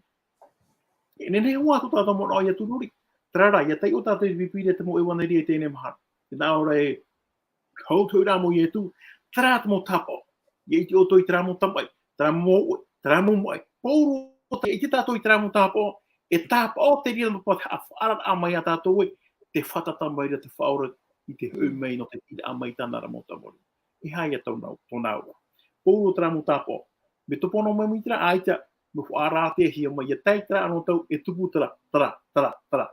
E nehenehe hoʻi tō tātou manaʻo ʻia tūrori. Terā rā, ʻia taiʻo tātou i te Bibilia, te mau ʻevanelia i teie nei mahana. Tē nā ʻō ra ē, hau atu ra mō Iesu, terā te mau tāpaʻo. ʻIa ʻite ʻoutou i terā mau tamaʻi, terā mau ʻoe, terā mau maʻi. Pauroa, tē ʻite tātou i terā mau tāpaʻo, e tāpaʻo te reira nō te faʻaararaʻa mai ia tātou ē, tē fātata mai ra te Faʻaora i te hoʻi mai nō te tiʻaraʻa mai i tāna ra mau tamariʻi. E aha ia tōna, tōna auraʻa? Pauroa terā mau tāpaʻo. Mea topa noa mai mai terā, ʻaita, mea faʻaara-ʻātea-hia mai, ʻia tae terā anotau, e tupu terā, terā, terā, terā.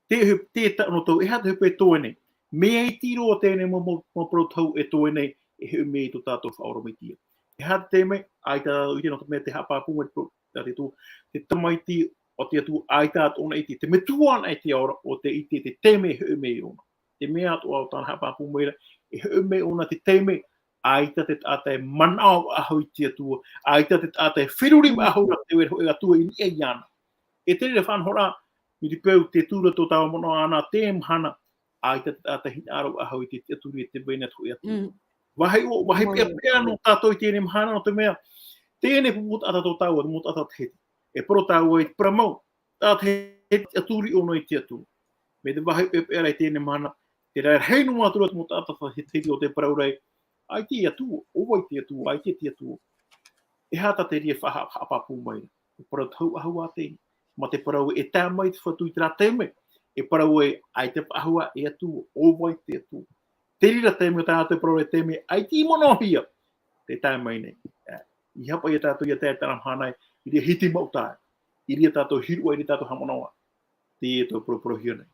Te, te, te, nō tātou, e aha te ʻohipa e toe nei? Mea iti roa teie nei mau, mau, mau parau tau e toe nei, e hoʻi mai tō tātou Faʻaora Mesia. E aha te taime, ʻaita tātou i ʻite nō te mea tē haʻapāpū mai te parau, tā te Atua, te tamaiti o te Atua, ʻaita atoʻa na e ʻite, te Metua na e te Ao ra, ʻo tē ʻite te taime e hoʻi mai ʻōna. Te mea atoʻa ʻo tāna haʻapāpū mai ra, e hoʻi mai ʻōna te taime, ʻAita te taʻata e manaʻo faʻahou i te Atua, ʻaita te taʻata e feruri faʻahou ra te vai ra hōʻē Atua i niʻa iāna. E te reira faʻanahoraʻa, mai te peu tē tura tō tāua manaʻo ānā, teie mahana, ʻaita te taʻata e hinaʻaro faʻahou i te tiʻaturi e te vai ra te hōʻē Atua. Mm. Vāhi ʻo, vāhi Māuruuru. Peʻapeʻa nō tātou i teie mahana, nō te mea, teie nei pupu taʻata tō tāua, te mau taʻata Tahiti. E parau tāua i te parau mau, taʻata Tahiti, tiʻaturi ʻōna i te Atua. Mai te vāhi peʻapeʻa ra i teie mahana, te rahi noa atu ra te mau taʻata Tahiti o te parau ra, ʻaita e Atua, ʻo vai te Atua, ʻaita e Atua. E aha tā te reira e faʻa-, faʻapāpū mai ra? E parau tau faʻahou ā teie. Mā te parau e tae mai te Fatu i terā taime, e parau ē, ʻaita faʻahou ā e Atua, ʻo vai te Atua. Te reira taime tā te parau e taime, ʻaita i manaʻohia, tē tae mai nei. Ē, ʻeiaha paʻi ia tātou ʻia tae i terā mahana, i reira hiti mau taime. I reira tātou hiroʻa, i reira tātou haʻamanaʻo. Teie tau parauparauhia nei.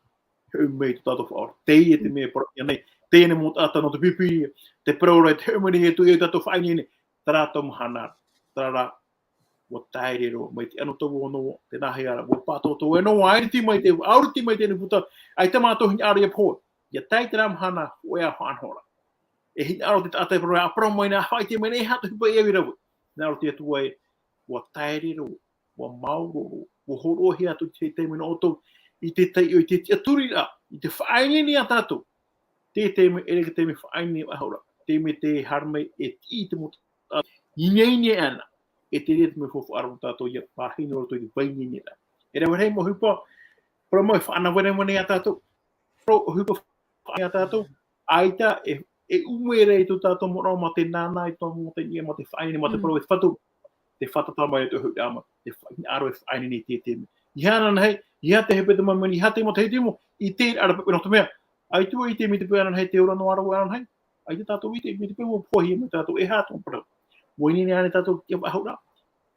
Hoʻi mai tō tātou Faʻaora. Teie te mea e parauhia nei. Teie nei mau taʻata nō te pipi, te parau ra, te hoʻi mai nei e tō ia tātou faʻaineine. Terā tau mahana ra. Terā rā, ʻua taere roa, mai te anotau ʻōnoa, tē nāhea ra, ʻua pātōtō e noa, ʻaita e tīmai te, ʻaita e tīmai te puta, ʻaita mātou hinaʻaro ʻia pohe. ʻIa tae i terā mahana, hōʻē ā faʻanahoraʻa. E hinaʻaro te taʻata e parau, ʻa parau mai na, faʻaʻite mai na, e aha te ʻohipa e au i rave. Hinaʻaro te Atua ē, ʻua taere roa, ʻua maoro roa, ʻua hōroʻahia atu te taime nō ʻoutou, i te taiʻo, i te tiʻaturiraʻa, i te faʻaineine ia tātou. Te taime, ʻeʻere te taime faʻaineine faʻahou ra, taime tē haere mai e tiʻi i te mau taʻata, ineine ana, e te reira te mea faufaʻa ra nō tātou ʻia pāhono roto i te vai ineine ra. E rave rahi mau ʻohipa, parau mau e faʻanavenavenahia tātou, parau ʻohipa faʻanavenavenahia tātou, ʻaita e, e ʻume ra i tō tātou manaʻo mā te nānā, i tō tātou manaʻo i niʻa mā te faʻaineine, mā te Mm. parau e te Fatu, te fātata mai i te hōʻē ā, te fa-, hinaʻaro e faʻaineine i te taime. ʻEiaha ananahi, ʻeiaha te hepetoma mai, ʻeiaha te matahiti mau, i te ara pepe nō te mea. ʻAita e ʻite mai te peu ananahi, tē ora noa ra vau ananahi. ʻAita tātou i ʻite mai te peu ʻua pohe mai tātou, e aha tō parau. ʻUa ineine ānei tātou i te faʻahouraʻa.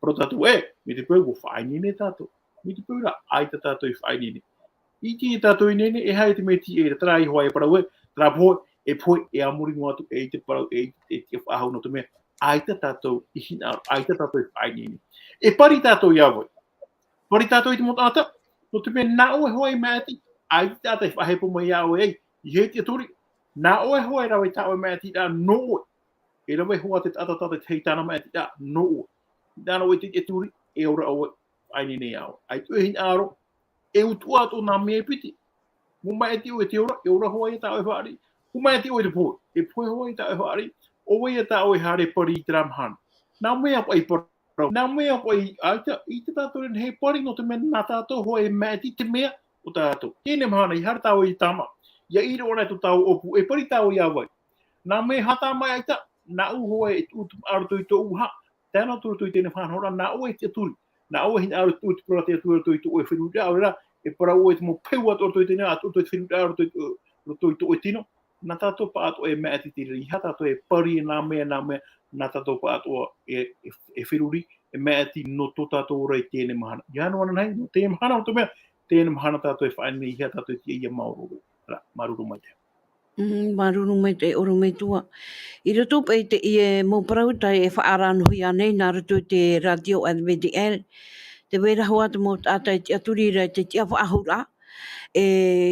Parau tātou ē, mai te peu ʻua faʻaineine tātou. Mai te peu rā, ʻaita tātou i faʻaineine. I te tātou ineine, e aha te mea e tīaʻi ra, terā iho ā e parau ē, terā pohe, e pohe, e a muri noa atu, e ʻite parau, e, e tīaʻi faʻahou nō te mea, ʻaita tātou i hinaʻaro, ʻaita tātou i faʻaineine. E pari tātou ia vai. Pari tātou i te mau taʻata, nō te mea nā ʻoe hoʻi e maʻiti, ʻaita te taʻata e faʻahepo mai ia ʻoe ai, ʻeiaha e tiʻaturi, nā ʻoe hoʻi e rave i tā ʻoe maʻitiraʻa nō ʻoe. E rave hoʻi te taʻata, taʻata e tahi i tāna maʻitiraʻa nō ʻoe. Nā ʻoe te tiʻaturi, e ora ʻoe, faʻaineine ia ʻoe. ʻAita e hinaʻaro, e utuʻa atu nā mea e piti. Mau maʻiti ʻoe te ora, e ora hoʻi tā ʻoe fāriʻi. Mau maʻiti ʻoe te pohe, e pohe hoʻi tā ʻoe fāriʻi. ʻO vai ia tā ʻoe haere pari i terā mahana. Nā mea paʻi parau. Nā mea paʻi, ʻaita, ʻaita tātou e nehenehe e pari nō te mea nā tātou hoʻi e maʻiti te mea o tātou. Teie mahana, ʻia haere tā ʻoe i te tāmā. ʻIa ʻī roa anaʻe tō tāua ʻōpū, e pari tā ʻoe ia vai. Nā mea e haʻatāmā ʻaita, nāʻu hoʻi e tuʻu te maʻa roto i tōʻu vaha. Tae noa atu roto i teie faʻanahoraʻa, nā ʻoe e tiʻaturi. Nā ʻoe e hinaʻaro e tuʻu te parau a te Atua roto i tō ʻoe feruriraʻa, ʻaore rā, e parau ʻoe te mau peu atu roto i teie, atu roto i te feruriraʻa, roto i tō, roto i tō ʻoe tino. Nā tātou pāʻatoʻa e maʻiti te reira, ʻeiaha tātou e pari nā mea, nā mea, nā tātou pāʻatoʻa e, e, e feruri, e maʻiti nō tō tātou ora i teie mahana. ʻEiaha noa anaʻe, nō teie mahana, nō te mea, teie mahana tātou e faʻaineine, ʻeiaha tātou e tiʻa ʻia maoro roa. Terā, māuruuru maitaʻi. Mm, māuruuru maitaʻi ʻorometua. I roto paʻi i teie mau parau tā e faʻaararaʻa nei nā roto i te rātio Advent L. Tē vai ra hoʻi te mau taʻata e tiʻaturi ra i te tiʻa faʻahouraʻa. E,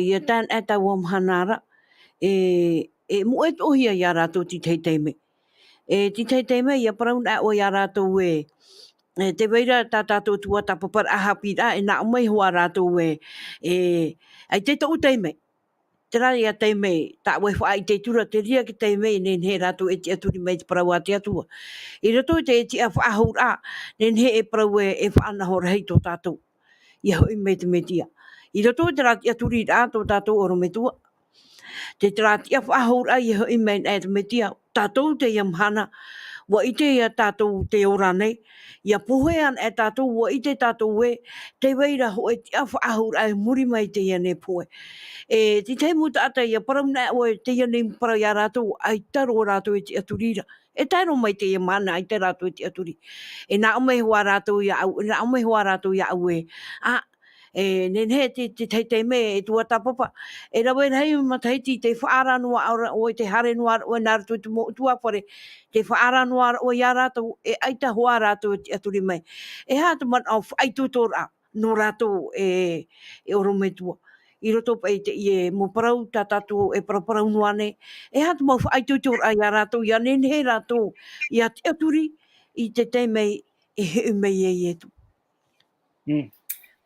ʻia tae anaʻe taua mahana ra. E, e moʻe atoʻa hia ia rātou i te tahi taime. E, i te tahi taime, ʻia parau anaʻe ʻoe ia rātou ē, e, tē vai ra tā tātou tuatāpaparaʻa haʻapiʻiraʻa, e nāʻo mai hoʻi rātou ē, e, ʻaita tōʻu taime. Terā ia taime, tā ʻoe e faʻaʻite atu ra, te reira te taime, e nehenehe rātou e tiʻaturi mai te parau a te Atua. I roto i te tiʻa faʻahouraʻa, nehenehe e parau ē, e faʻanahoraʻa tō tātou. ʻIa hoʻi mai te Mesia. I roto i terā tiʻaturiraʻa tō tātou ʻorometua. Te terā tiʻa faʻahouraʻa ʻia hoʻi mai anaʻe te Mesia, tātou teie mahana, ʻua ʻite ia tātou tē ora nei, ʻia pohe anaʻe tātou, ʻua ʻite tātou ē, tē vai ra hōʻē tiʻa faʻahouraʻa i muri mai i teie nei pohe. E, te tahi mau taʻata ʻia parau anaʻe ʻoe, teie nei parau ia rātou, ʻaita roa rātou e tiʻaturi ra. E tae noa mai teie mahana, ʻaita rātou e tiʻaturi. E nāʻo mai hoʻi rātou iāʻu, e nāʻo mai hoʻi rātou iāʻu ē. ʻĀ, e, nehenehe te, te tahi taime e tuatāpapa. E rave rahi matahiti tē faʻaara noa ra ʻoe, tē haere noa ra ʻoe nā roto i te mau ʻutuāfare, tē faʻaara noa ra ʻoe ia rātou, e ʻaita hoʻi rātou e tiʻaturi mai. E aha te manaʻo faʻaitoitoraʻa nō rātou e, e ʻorometua. i roto paʻi i te, i e mau parau tā tātou e paraparau noa nei, e aha te mau faʻaitoitoraʻa ia rātou, ia nehenehe rātou ia tiʻaturi i te taime e hoʻi mai ai Ietu. Mm.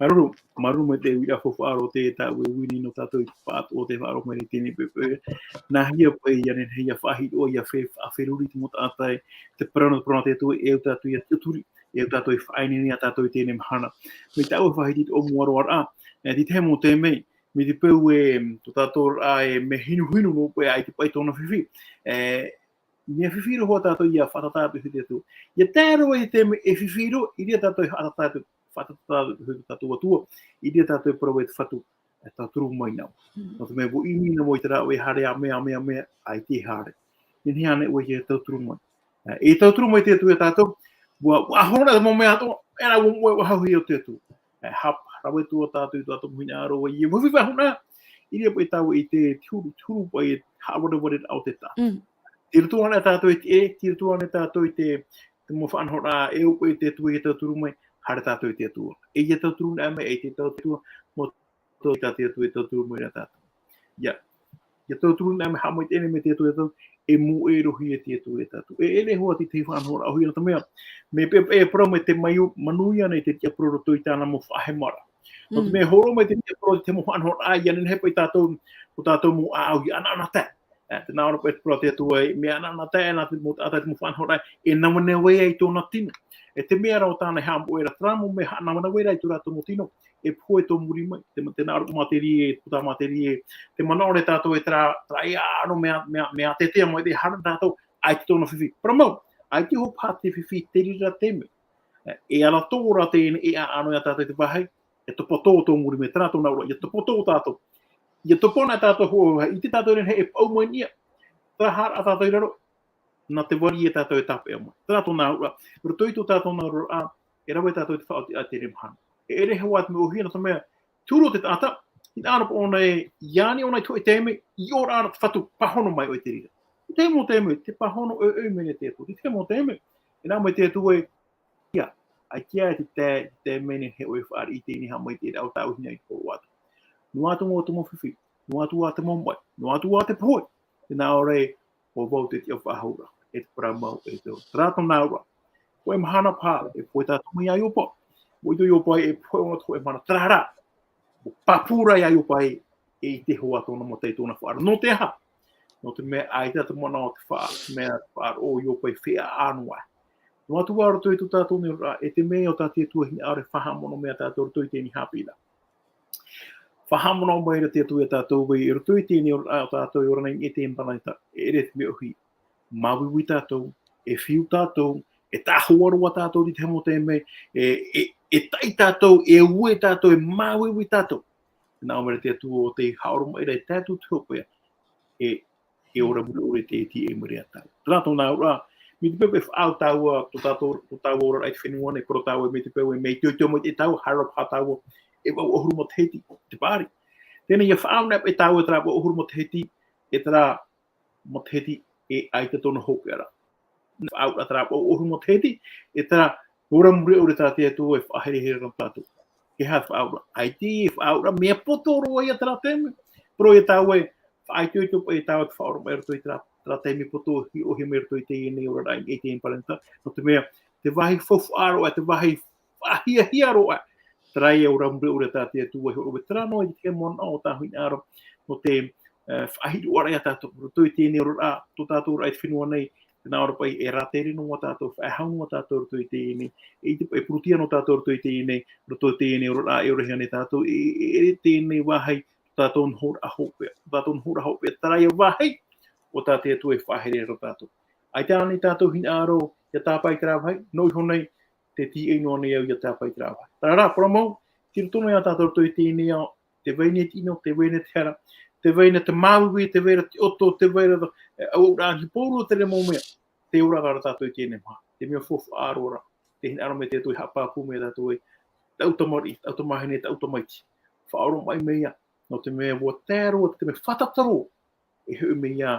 Māuruuru, māuruuru maitaʻi e uiraʻa faufaʻa roa te tāʻu e uini nō tātou i te faʻaroʻo, te faʻaroʻo mai nei teie nei poʻipoʻi. Nāhea paʻi ia nehenehe ia faʻahiroʻa, ia fe-, faʻaferuri te mau taʻata, te parau nā, te parau nā te Atua, e au tātou ia tiʻaturi, e au tātou e faʻaineine ia tātou i teie nei mahana. Mai tāʻu e faʻahiti i te ʻōmuaraʻa, e, i te tahi mau taime, mai te peu e, tō tātou ra e mea hinuhinu noa paʻi, ʻaita paʻi tōna fifi. E, mea fifi roa tātou ia faʻatata atu i te Atua. Ia tae roa i te taime e fifi roa, i reira tātou e faʻatata atu, faʻatata atu i tō tātou Atua, i reira tātou e parau e te Fatu, e tauturu mai nau. Mm. Nō te mea ʻua ʻimi nā mua i te rāveʻa, haere ā mea, ā mea, ā mea, ʻaita e haere. Nehenehe ānei ʻoe e tauturu mai? E, e tauturu mai te Atua ia tātou, ʻua, ʻua hōroʻa te mau mea atoʻa, e rā ʻua moʻe, ʻua hauhia o te Atua. E, ha-, rave atu ā tātou i tō tātou mau hinaʻaro, ʻua ʻite, ʻua fifi faʻahou na, i reira paʻi tāua i te, te huru, te huru paʻi e haʻavarevare o te taʻata. Mm. Tei roto ānei tātou i te, e, tei roto ānei tātou i te, te mau faʻanahoraʻa, e ʻo paʻi te Atua ia tauturu mai, haere tātou i te Atua. E ia tauturu na mai, e te tau te Atua, mau tō tā te Atua e tauturu mai ra tātou. Ia, ia tauturu na mai, haʻamaitaʻi na mai te Atua ia tātou, e moʻe roa e te Atua ia tātou. E, e ʻere hoʻi te, te faʻanahoraʻa ʻōhie nō te mea, mea paʻi, e parau mai te mau, manuia nei te tiʻaparau i roto i tāna mau faʻahemaraʻa. Nō te Mm. mea hōroʻa mai te tiʻaparau i te mau faʻanahoraʻa, ia nehenehe paʻi tātou, ʻo tātou mau ʻāʻau ia ʻanaʻanatae. E, tē nā ʻō ra paʻi te parau a te Atua, e, mea ʻanaʻanatae nā te mau, ā, te mau faʻanahoraʻa, e nāvana vai ai tōna tino. E te mea ra ʻo tāna e haʻamoʻe ra, terā mau mea haʻanāvana vai ra i tō rātou mau tino, e pohe tō muri mai, te, tē nā ʻō ra māteri e, puta māteri e, tē manaʻo ra tātou e terā, terā e ʻano mea, mea, mea ʻāteatea mai te hara tātou, ʻaita tōna fifi. Parau mau, ʻaita hoʻi paha te fifi i te reira taime. E, e ara tō ra teie nei, e ʻaʻano ia tātou i te vāhi, e topa tō tō muri mai, terā tōna auraʻa, ia topa tō tātou. Ia topa na tātou hoʻi, ʻite tātou nehenehe e paʻu mai niʻa. Terā haʻaraʻa tātou i raro, nā te vari ia tātou e tāpeʻa mai. Terā tōna auraʻa, roto i tō tātou nā auraʻa, e rave tātou i te faʻaoti a te reira mahana. E ʻere hoʻi te mea ʻōhie nō te mea, te huru o te taʻata, i nā ʻō ra paʻi ʻōna e, i ani ʻōna i te hōʻē taime, i ʻō ra ʻana te Fatu, pāhono mai ʻoe i te reira. I te mau taime, tē pāhono ʻoiʻoi mai nei te Atua. I te mau taime, e nā ʻō mai te Atua ē, ia, ʻaita e te tae, te taime nehenehe ʻoe e fāriʻi i teie nei haʻamaitaʻiraʻa o tāʻu hinaʻaro i te hōroʻa atu. Noa atu ā te mau fifi, noa atu ā te mau maʻi, noa atu ā te pohe, tē nā ʻō ra ē, ʻo vau te tiʻa faʻahou ra, e te parau mau, e te, terā tōna auraʻa. Hōʻē mahana paha, e pohe tātou mai iā Iopa. ʻUa ʻite ʻo Iopa e pohe ʻōna i te hōʻē mahana, terā rā. ʻUa pāpū ra iā Iopa ē, e ʻite hoʻi tōna mata i tōna faʻaroʻo. Nō te aha? Nō te mea ʻaita te manaʻo te faʻa-, mea faʻaroʻo o Iopa e feiā noa. Noa atu ā roto i tō tātou nei auraʻa, e te mea ʻo tā te Atua hinaʻaro e faʻahaʻamanaʻo mai ia tātou roto i teie nei haʻapiʻiraʻa. Faʻahaʻamanaʻo mai ra te Atua ia tātou ē, i roto i teie nei auraʻa ʻo tātou e ora nei i teie nei paranita, e ʻere te mea ʻōhie. Māuiui tātou, e fiu tātou, e tāhoʻa roa tātou i te mau taime, e, e, e taʻi tātou, e ue tātou, e māuiui tātou. Nā ʻō mai ra te Atua ʻo tē haʻaoromaʻi ra e tae atu i te hopeʻa, e, e ora mure ʻore te tīaʻi mai ra ia tāua. Terā tōna auraʻa, mai te peu e faʻaau tāua, tō tātou, tō tāua oraraʻa i te fenua nei, parau tāua, mai te peu e mea itoito mai te tāua, haere paha tāua, e vaʻu ʻahuru matahiti, te paʻari. Teie nei ia faʻaau na paʻi tāua terā vaʻu ʻahuru matahiti, e terā matahiti e ʻaita tōna hopeʻa ra. Faʻaau ra terā vaʻu ʻahuru matahiti, e terā ora mure ʻore tā te Atua e faʻaherehere ra nō tātou. E aha te faʻaau ra? ʻAita e faʻaau ra, mea poto roa ia terā taime. Parau ia tāua ē, faʻaitoito paʻi tāua te faʻaoromaʻi i roto i terā, terā taime poto, hiʻo ʻōhie mai i roto i teie nei oraraʻa i teie nei paranita. Nō te mea, te vāhi faufaʻa roa, te vāhi faʻahiahia roa. Terā ia ora mure ʻore tā te Atua e hōroʻa, terā noa i te manaʻo o tāʻu hinaʻaro, nō te, e, faʻahiroʻaraʻa ia tātou, roto i teie nei oraraʻa, tō tātou oraraʻa i te fenua nei, tē nā ʻō ra paʻi e rātere noa tātou, faʻehau noa tātou roto i teie nei, e ʻite, e pūrutia noa tātou roto i teie nei, roto i teie nei oraraʻa e ora hia nei tātou, e, e, e teie nei vāhi, tātou nohoraʻa hopeʻa, tātou nohoraʻa hopeʻa, terā ia vāhi, ʻo tā te Atua e faʻaherehere ra tātou. ʻAita ānei tātou hinaʻaro, ia tāpae i terā vāhi, nō iho nei, tē tīaʻi noa nei au ia tāpae i terā vāhi. Terā rā, parau mau, tei roto noa ia tātou roto i teie nei ao, tē vai nei te ʻino, tē vai nei te hara, tē vai nei te māuiui, tē vai ra te ʻoto, tē vai ra, e, ʻauʻauraʻa, ʻaita e pō roa terā mau mea, tē ora ra tātou i teie nei mahana. Te mea faufaʻa roa ra, tē hinaʻaro mai te Atua e haʻapāpū mai ia tātou ē, tāʻu tamariʻi, tāʻu tamāhine, tāʻu tamaiti. Faʻaoromaʻi mai ia, nō te mea ʻua tae roa, te mea fātata roa, e hoʻi mai ia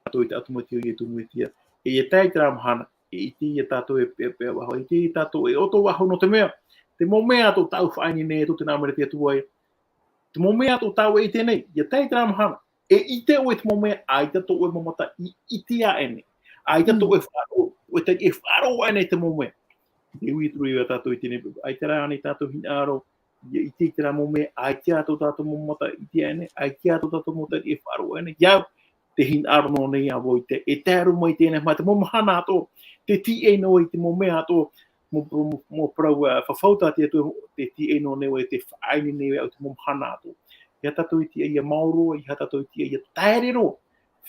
tātou i te ʻātomoetia o Ietu Metia. E ia tae i terā mahana, e ʻite ia tātou e peʻapeʻa faʻahou, e ʻite ia tātou e ʻoto faʻahou nō te mea, te mau mea atoʻa tāʻu faʻaineine nei, tō te nā ʻō mai ra te Atua ē, Te mau mea atoʻa tā ʻoe e ʻite nei, ʻia tae i terā mahana, e ʻite ʻoe i te mau mea, ʻaita tō ʻoe mau mata i ʻite aʻe nei. ʻAita tō ʻoe faʻaroʻo, ʻoe tei faʻaroʻo aʻe nei te mau mea. E ui atu ra ia tātou i teie nei, ʻaita rā ānei tātou hinaʻaro, ʻia ʻite i terā mau mea, ʻaita tō tātou mau mata i ʻite aʻe nei, ʻaita tō tātou mau mata e faʻaroʻo aʻe nei. ʻIa au, te hinaʻaro noa nei ā vau i te, e tae roa mai i teie nei mahana, te mau mahana atoʻa, te tīaʻi noa i te mau mea atoʻa, mau, mau, mau parau, ā, fafau tā te Atua, te tīaʻi noa nei vau, te faʻaineine nei au i te mau mahana atoʻa. ʻEiaha tātou e tiʻa ʻia maoro, ʻeiaha tātou e tiʻa ʻia taere roa,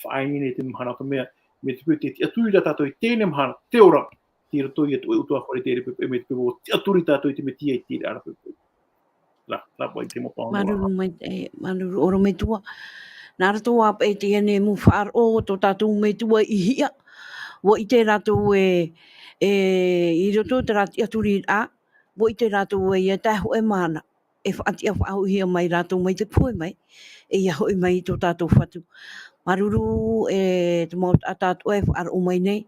faʻaineine nei te mahana atoʻa mea, mai te peu tē tiʻaturi ra tātou i teie nei mahana, te ora, tei roto ia tō ʻoe ʻutuāfare, te reira pepe, mai te peu ʻua tiʻaturi tātou i te Mesia i te reira pepe. Rā, rā paʻi te mau pāhono. Māuruuru maitaʻi, māuruuru ʻorometua. Nā roto ā paʻi teie nei mau faʻaroʻo o tō tātou Metua i hiʻa. ʻUa ʻite rātou e, e, i roto i terā tiʻaturiraʻa, ʻua ʻite rātou e ʻia tae hōʻē mahana, e faʻatiʻa faʻahouhia mai rātou mai te pohe mai, e ʻia hoʻi mai i tō tātou Fatu. Māuruuru e te mau taʻata atoʻa e faʻaroʻo mai nei,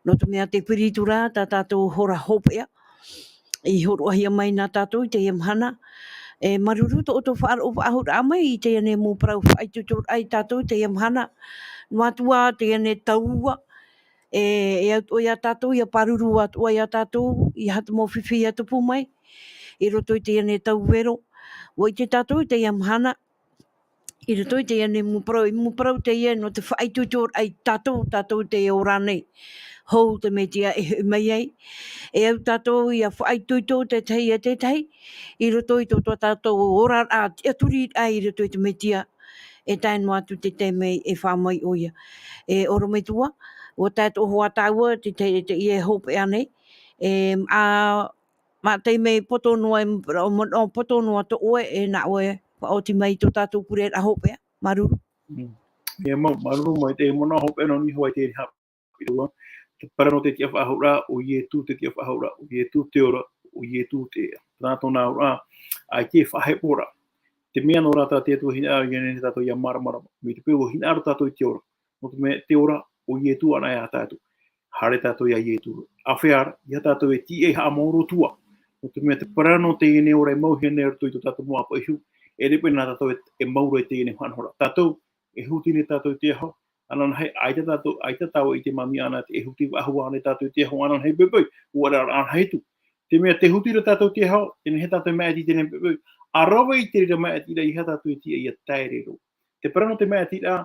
nō te mea tē piri atu ra tā tātou hora hopeʻa, i hōroʻahia mai nā tātou i teie mahana. E māuruuru tō ʻoutou faʻaroʻo faʻahou ra mai i teie nei mau parau faʻaitoitoraʻa ia tātou i teie mahana. Noa atu ā teie nei tau ua, e, e au atoʻa ia tātou, ʻia pāruru atoʻa ia tātou, ʻeiaha te mau fifi ʻia tupu mai, i roto i teie nei tau vero. ʻUa ʻite tātou i teie mahana, i roto i teie nei mau parau, e mau parau teie nō te faʻaitoitoraʻa ia tātou, tātou tei ora nei. Hou te Mesia e hoʻi mai ai. E au tātou ʻia faʻaitoito te tahi e te tahi, i roto i tō, tō tātou oraraʻa, tiʻaturiraʻa i roto i te Mesia, e tae noa atu te taime e fā mai ʻoia. E ʻorometua, ʻua tae atoʻa hoʻi tāua, te, te, te, e hopeʻa nei, e, ā, mā te mea poto noa, e, manaʻo poto noa tō ʻoe, e nā ʻoe, faʻaoti mai tō tātou pureraʻa hopeʻa, māuruuru. Mm. E mau, māuruuru maitaʻi, e manaʻo hopeʻa nō niʻa hoʻi i te haʻapiʻiraʻa. Te parau nō te tiʻafaʻahouraʻa, ʻo Ietu te tiʻafaʻahouraʻa, ʻo Ietu te ora, ʻo Ietu te ea. Terā tōna auraʻa, ʻaita e faʻaheporaʻa. Te mea nō rātou te Atua hinaʻaro, ʻia nehenehe tātou ʻia māramarama. Mai te peu ʻua hinaʻaro tātou i te ora. Nō te mea te ora, ʻo Ietu anaʻe ia tātou. Haere tātou ia Ietu. ʻAuhea ra, ʻeiaha tātou e tiʻa e haʻamaoro atu ā. Nō te mea te parau nō teie nei ora e mauhia nei i roto i tō tātou mau ʻāpapa ihu, e ʻere paʻi nā tātou e, e mau roa i teie nei mahana hora. Tātou, e huti nei tātou i te aho, ananahi, ʻaita tātou, ʻaita tāua e ʻite mai ānei, e huti faʻahou ānei tātou i te aho, ananahi poʻipoʻi, ʻua ʻere ananahi atu. Te mea tē huti ra tātou i te aho, e nehenehe tātou e maʻiti i teie nei poʻipoʻi. ʻA rave i te reira maʻitiraʻa, ʻeiaha tātou e tiʻa ʻia taere roa. Te parau nō te maʻitiraʻa,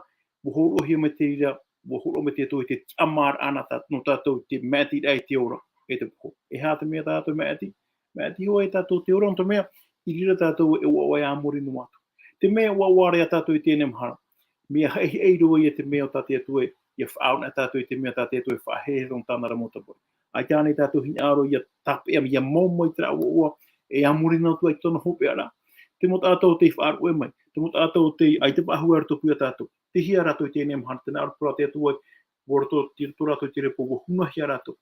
ʻua hōroʻahia mai te reira, ʻua hōroʻa mai te Atua i te tiʻamāraʻa nā tā-, nō tātou i te maʻitiraʻa i te ora, e te pohe. E aha te mea tātou e maʻiti? Maʻiti hoʻi tātou i te ora, nō te mea, i reira tātou e ʻoaʻoa e a muri noa atu. Te mea e ʻoaʻoa ra ia tātou i teie nei mahana. Mea haʻihaʻi roa ia te mea o tā te Atua e, ʻia faʻaʻore tātou i te mea tā te Atua e faʻaherehere nō tāna ra mau taparaʻa. ʻAita ānei tātou hinaʻaro ʻia tāpeʻa, ʻia mau mai terā ʻoaʻoa, e a muri noa atu ai tōna hopeʻa ra. Te mau taʻata tei faʻaroʻo mai, te mau taʻata tei, ʻaita faʻahou ā rātou i roto ia tātou. Tei hea rātou i teie nei mahana, tē nā ʻō ra te Atua, ʻua roto, tei roto rātou i te repo, ʻua hunahia rātou.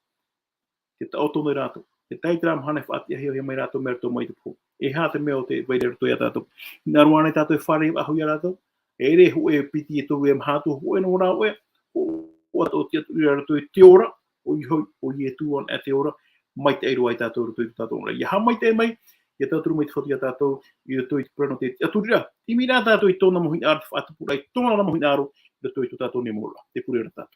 Tē taʻoto nei rātou. Tē tae i terā mahana e faʻatiʻahia mai rātou, mai roto mai te pohe. E aha te mea ʻo tē vai ra i roto ia tātou? Hinaʻaro ānei tātou e fārerei faʻahou ia rātou? E ʻere hōʻē piti e toru e maha atu, hōʻē noa rā hōʻē, hōʻē atoʻa tiʻaturi i roto i te ora, ʻoia hoʻi, ʻo Ietu anaʻe te ora, maitaʻi roa ia tātou i roto i tō tātou ora. ʻIa haʻamaitaʻi mai, ʻia tauturu mai te Fatu ia tātou, i roto i te parau nō te tiʻaturiraʻa. ʻImiraʻa tātou i tōna mau hinaʻaro, te faʻatupuraʻa i tōna mau hinaʻaro, i roto i tō tātou nei mau ora. Tē pure ra tātou.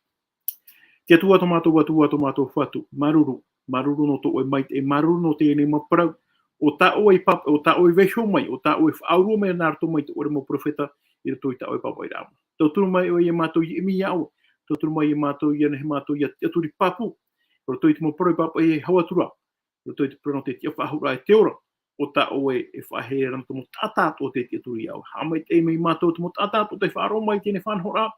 Te Atua tō mātou Atua, tō mātou Fatu, māuruuru, māuruuru nō tō ʻoe maitaʻi, māuruuru nō teie nei mau parau, ʻo tā ʻoe i pāpaʻi, ʻo tā ʻoe i vaiiho mai, ʻo tā ʻoe i faʻaurua mai nā roto mai tō ʻoe mau perofeta, i roto i tā ʻoe pāpaʻiraʻa. Tauturu mai ʻoe ia mātou ʻia ʻimi iā ʻoe, tauturu mai ia mātou ʻia nehenehe mātou ʻia tiʻaturi pāpū, i roto i te mau parau i pāpaʻi e hau atu ra, i roto i te parau nō te tiʻafaʻahouraʻa e te ora, ʻo tā ʻoe e faʻaherehere ra nō te mau taʻata atoʻa tei tiʻaturi iā ʻoe. Haʻamaitaʻi mai mātou te mau taʻata atoʻa tei faʻaroʻo mai i teie nei faʻanahoraʻa,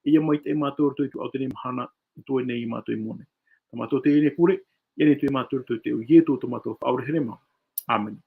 ʻia maitaʻi mātou i roto i tō ʻoe nei mahana, ʻo tō ʻoe nei ia mātou i mua nei. Tā mātou teie nei pure, ʻia nehenehe atu ia mātou i roto i te iʻoa o Ietu tō mātou Faʻaora here mau. ʻĀmene.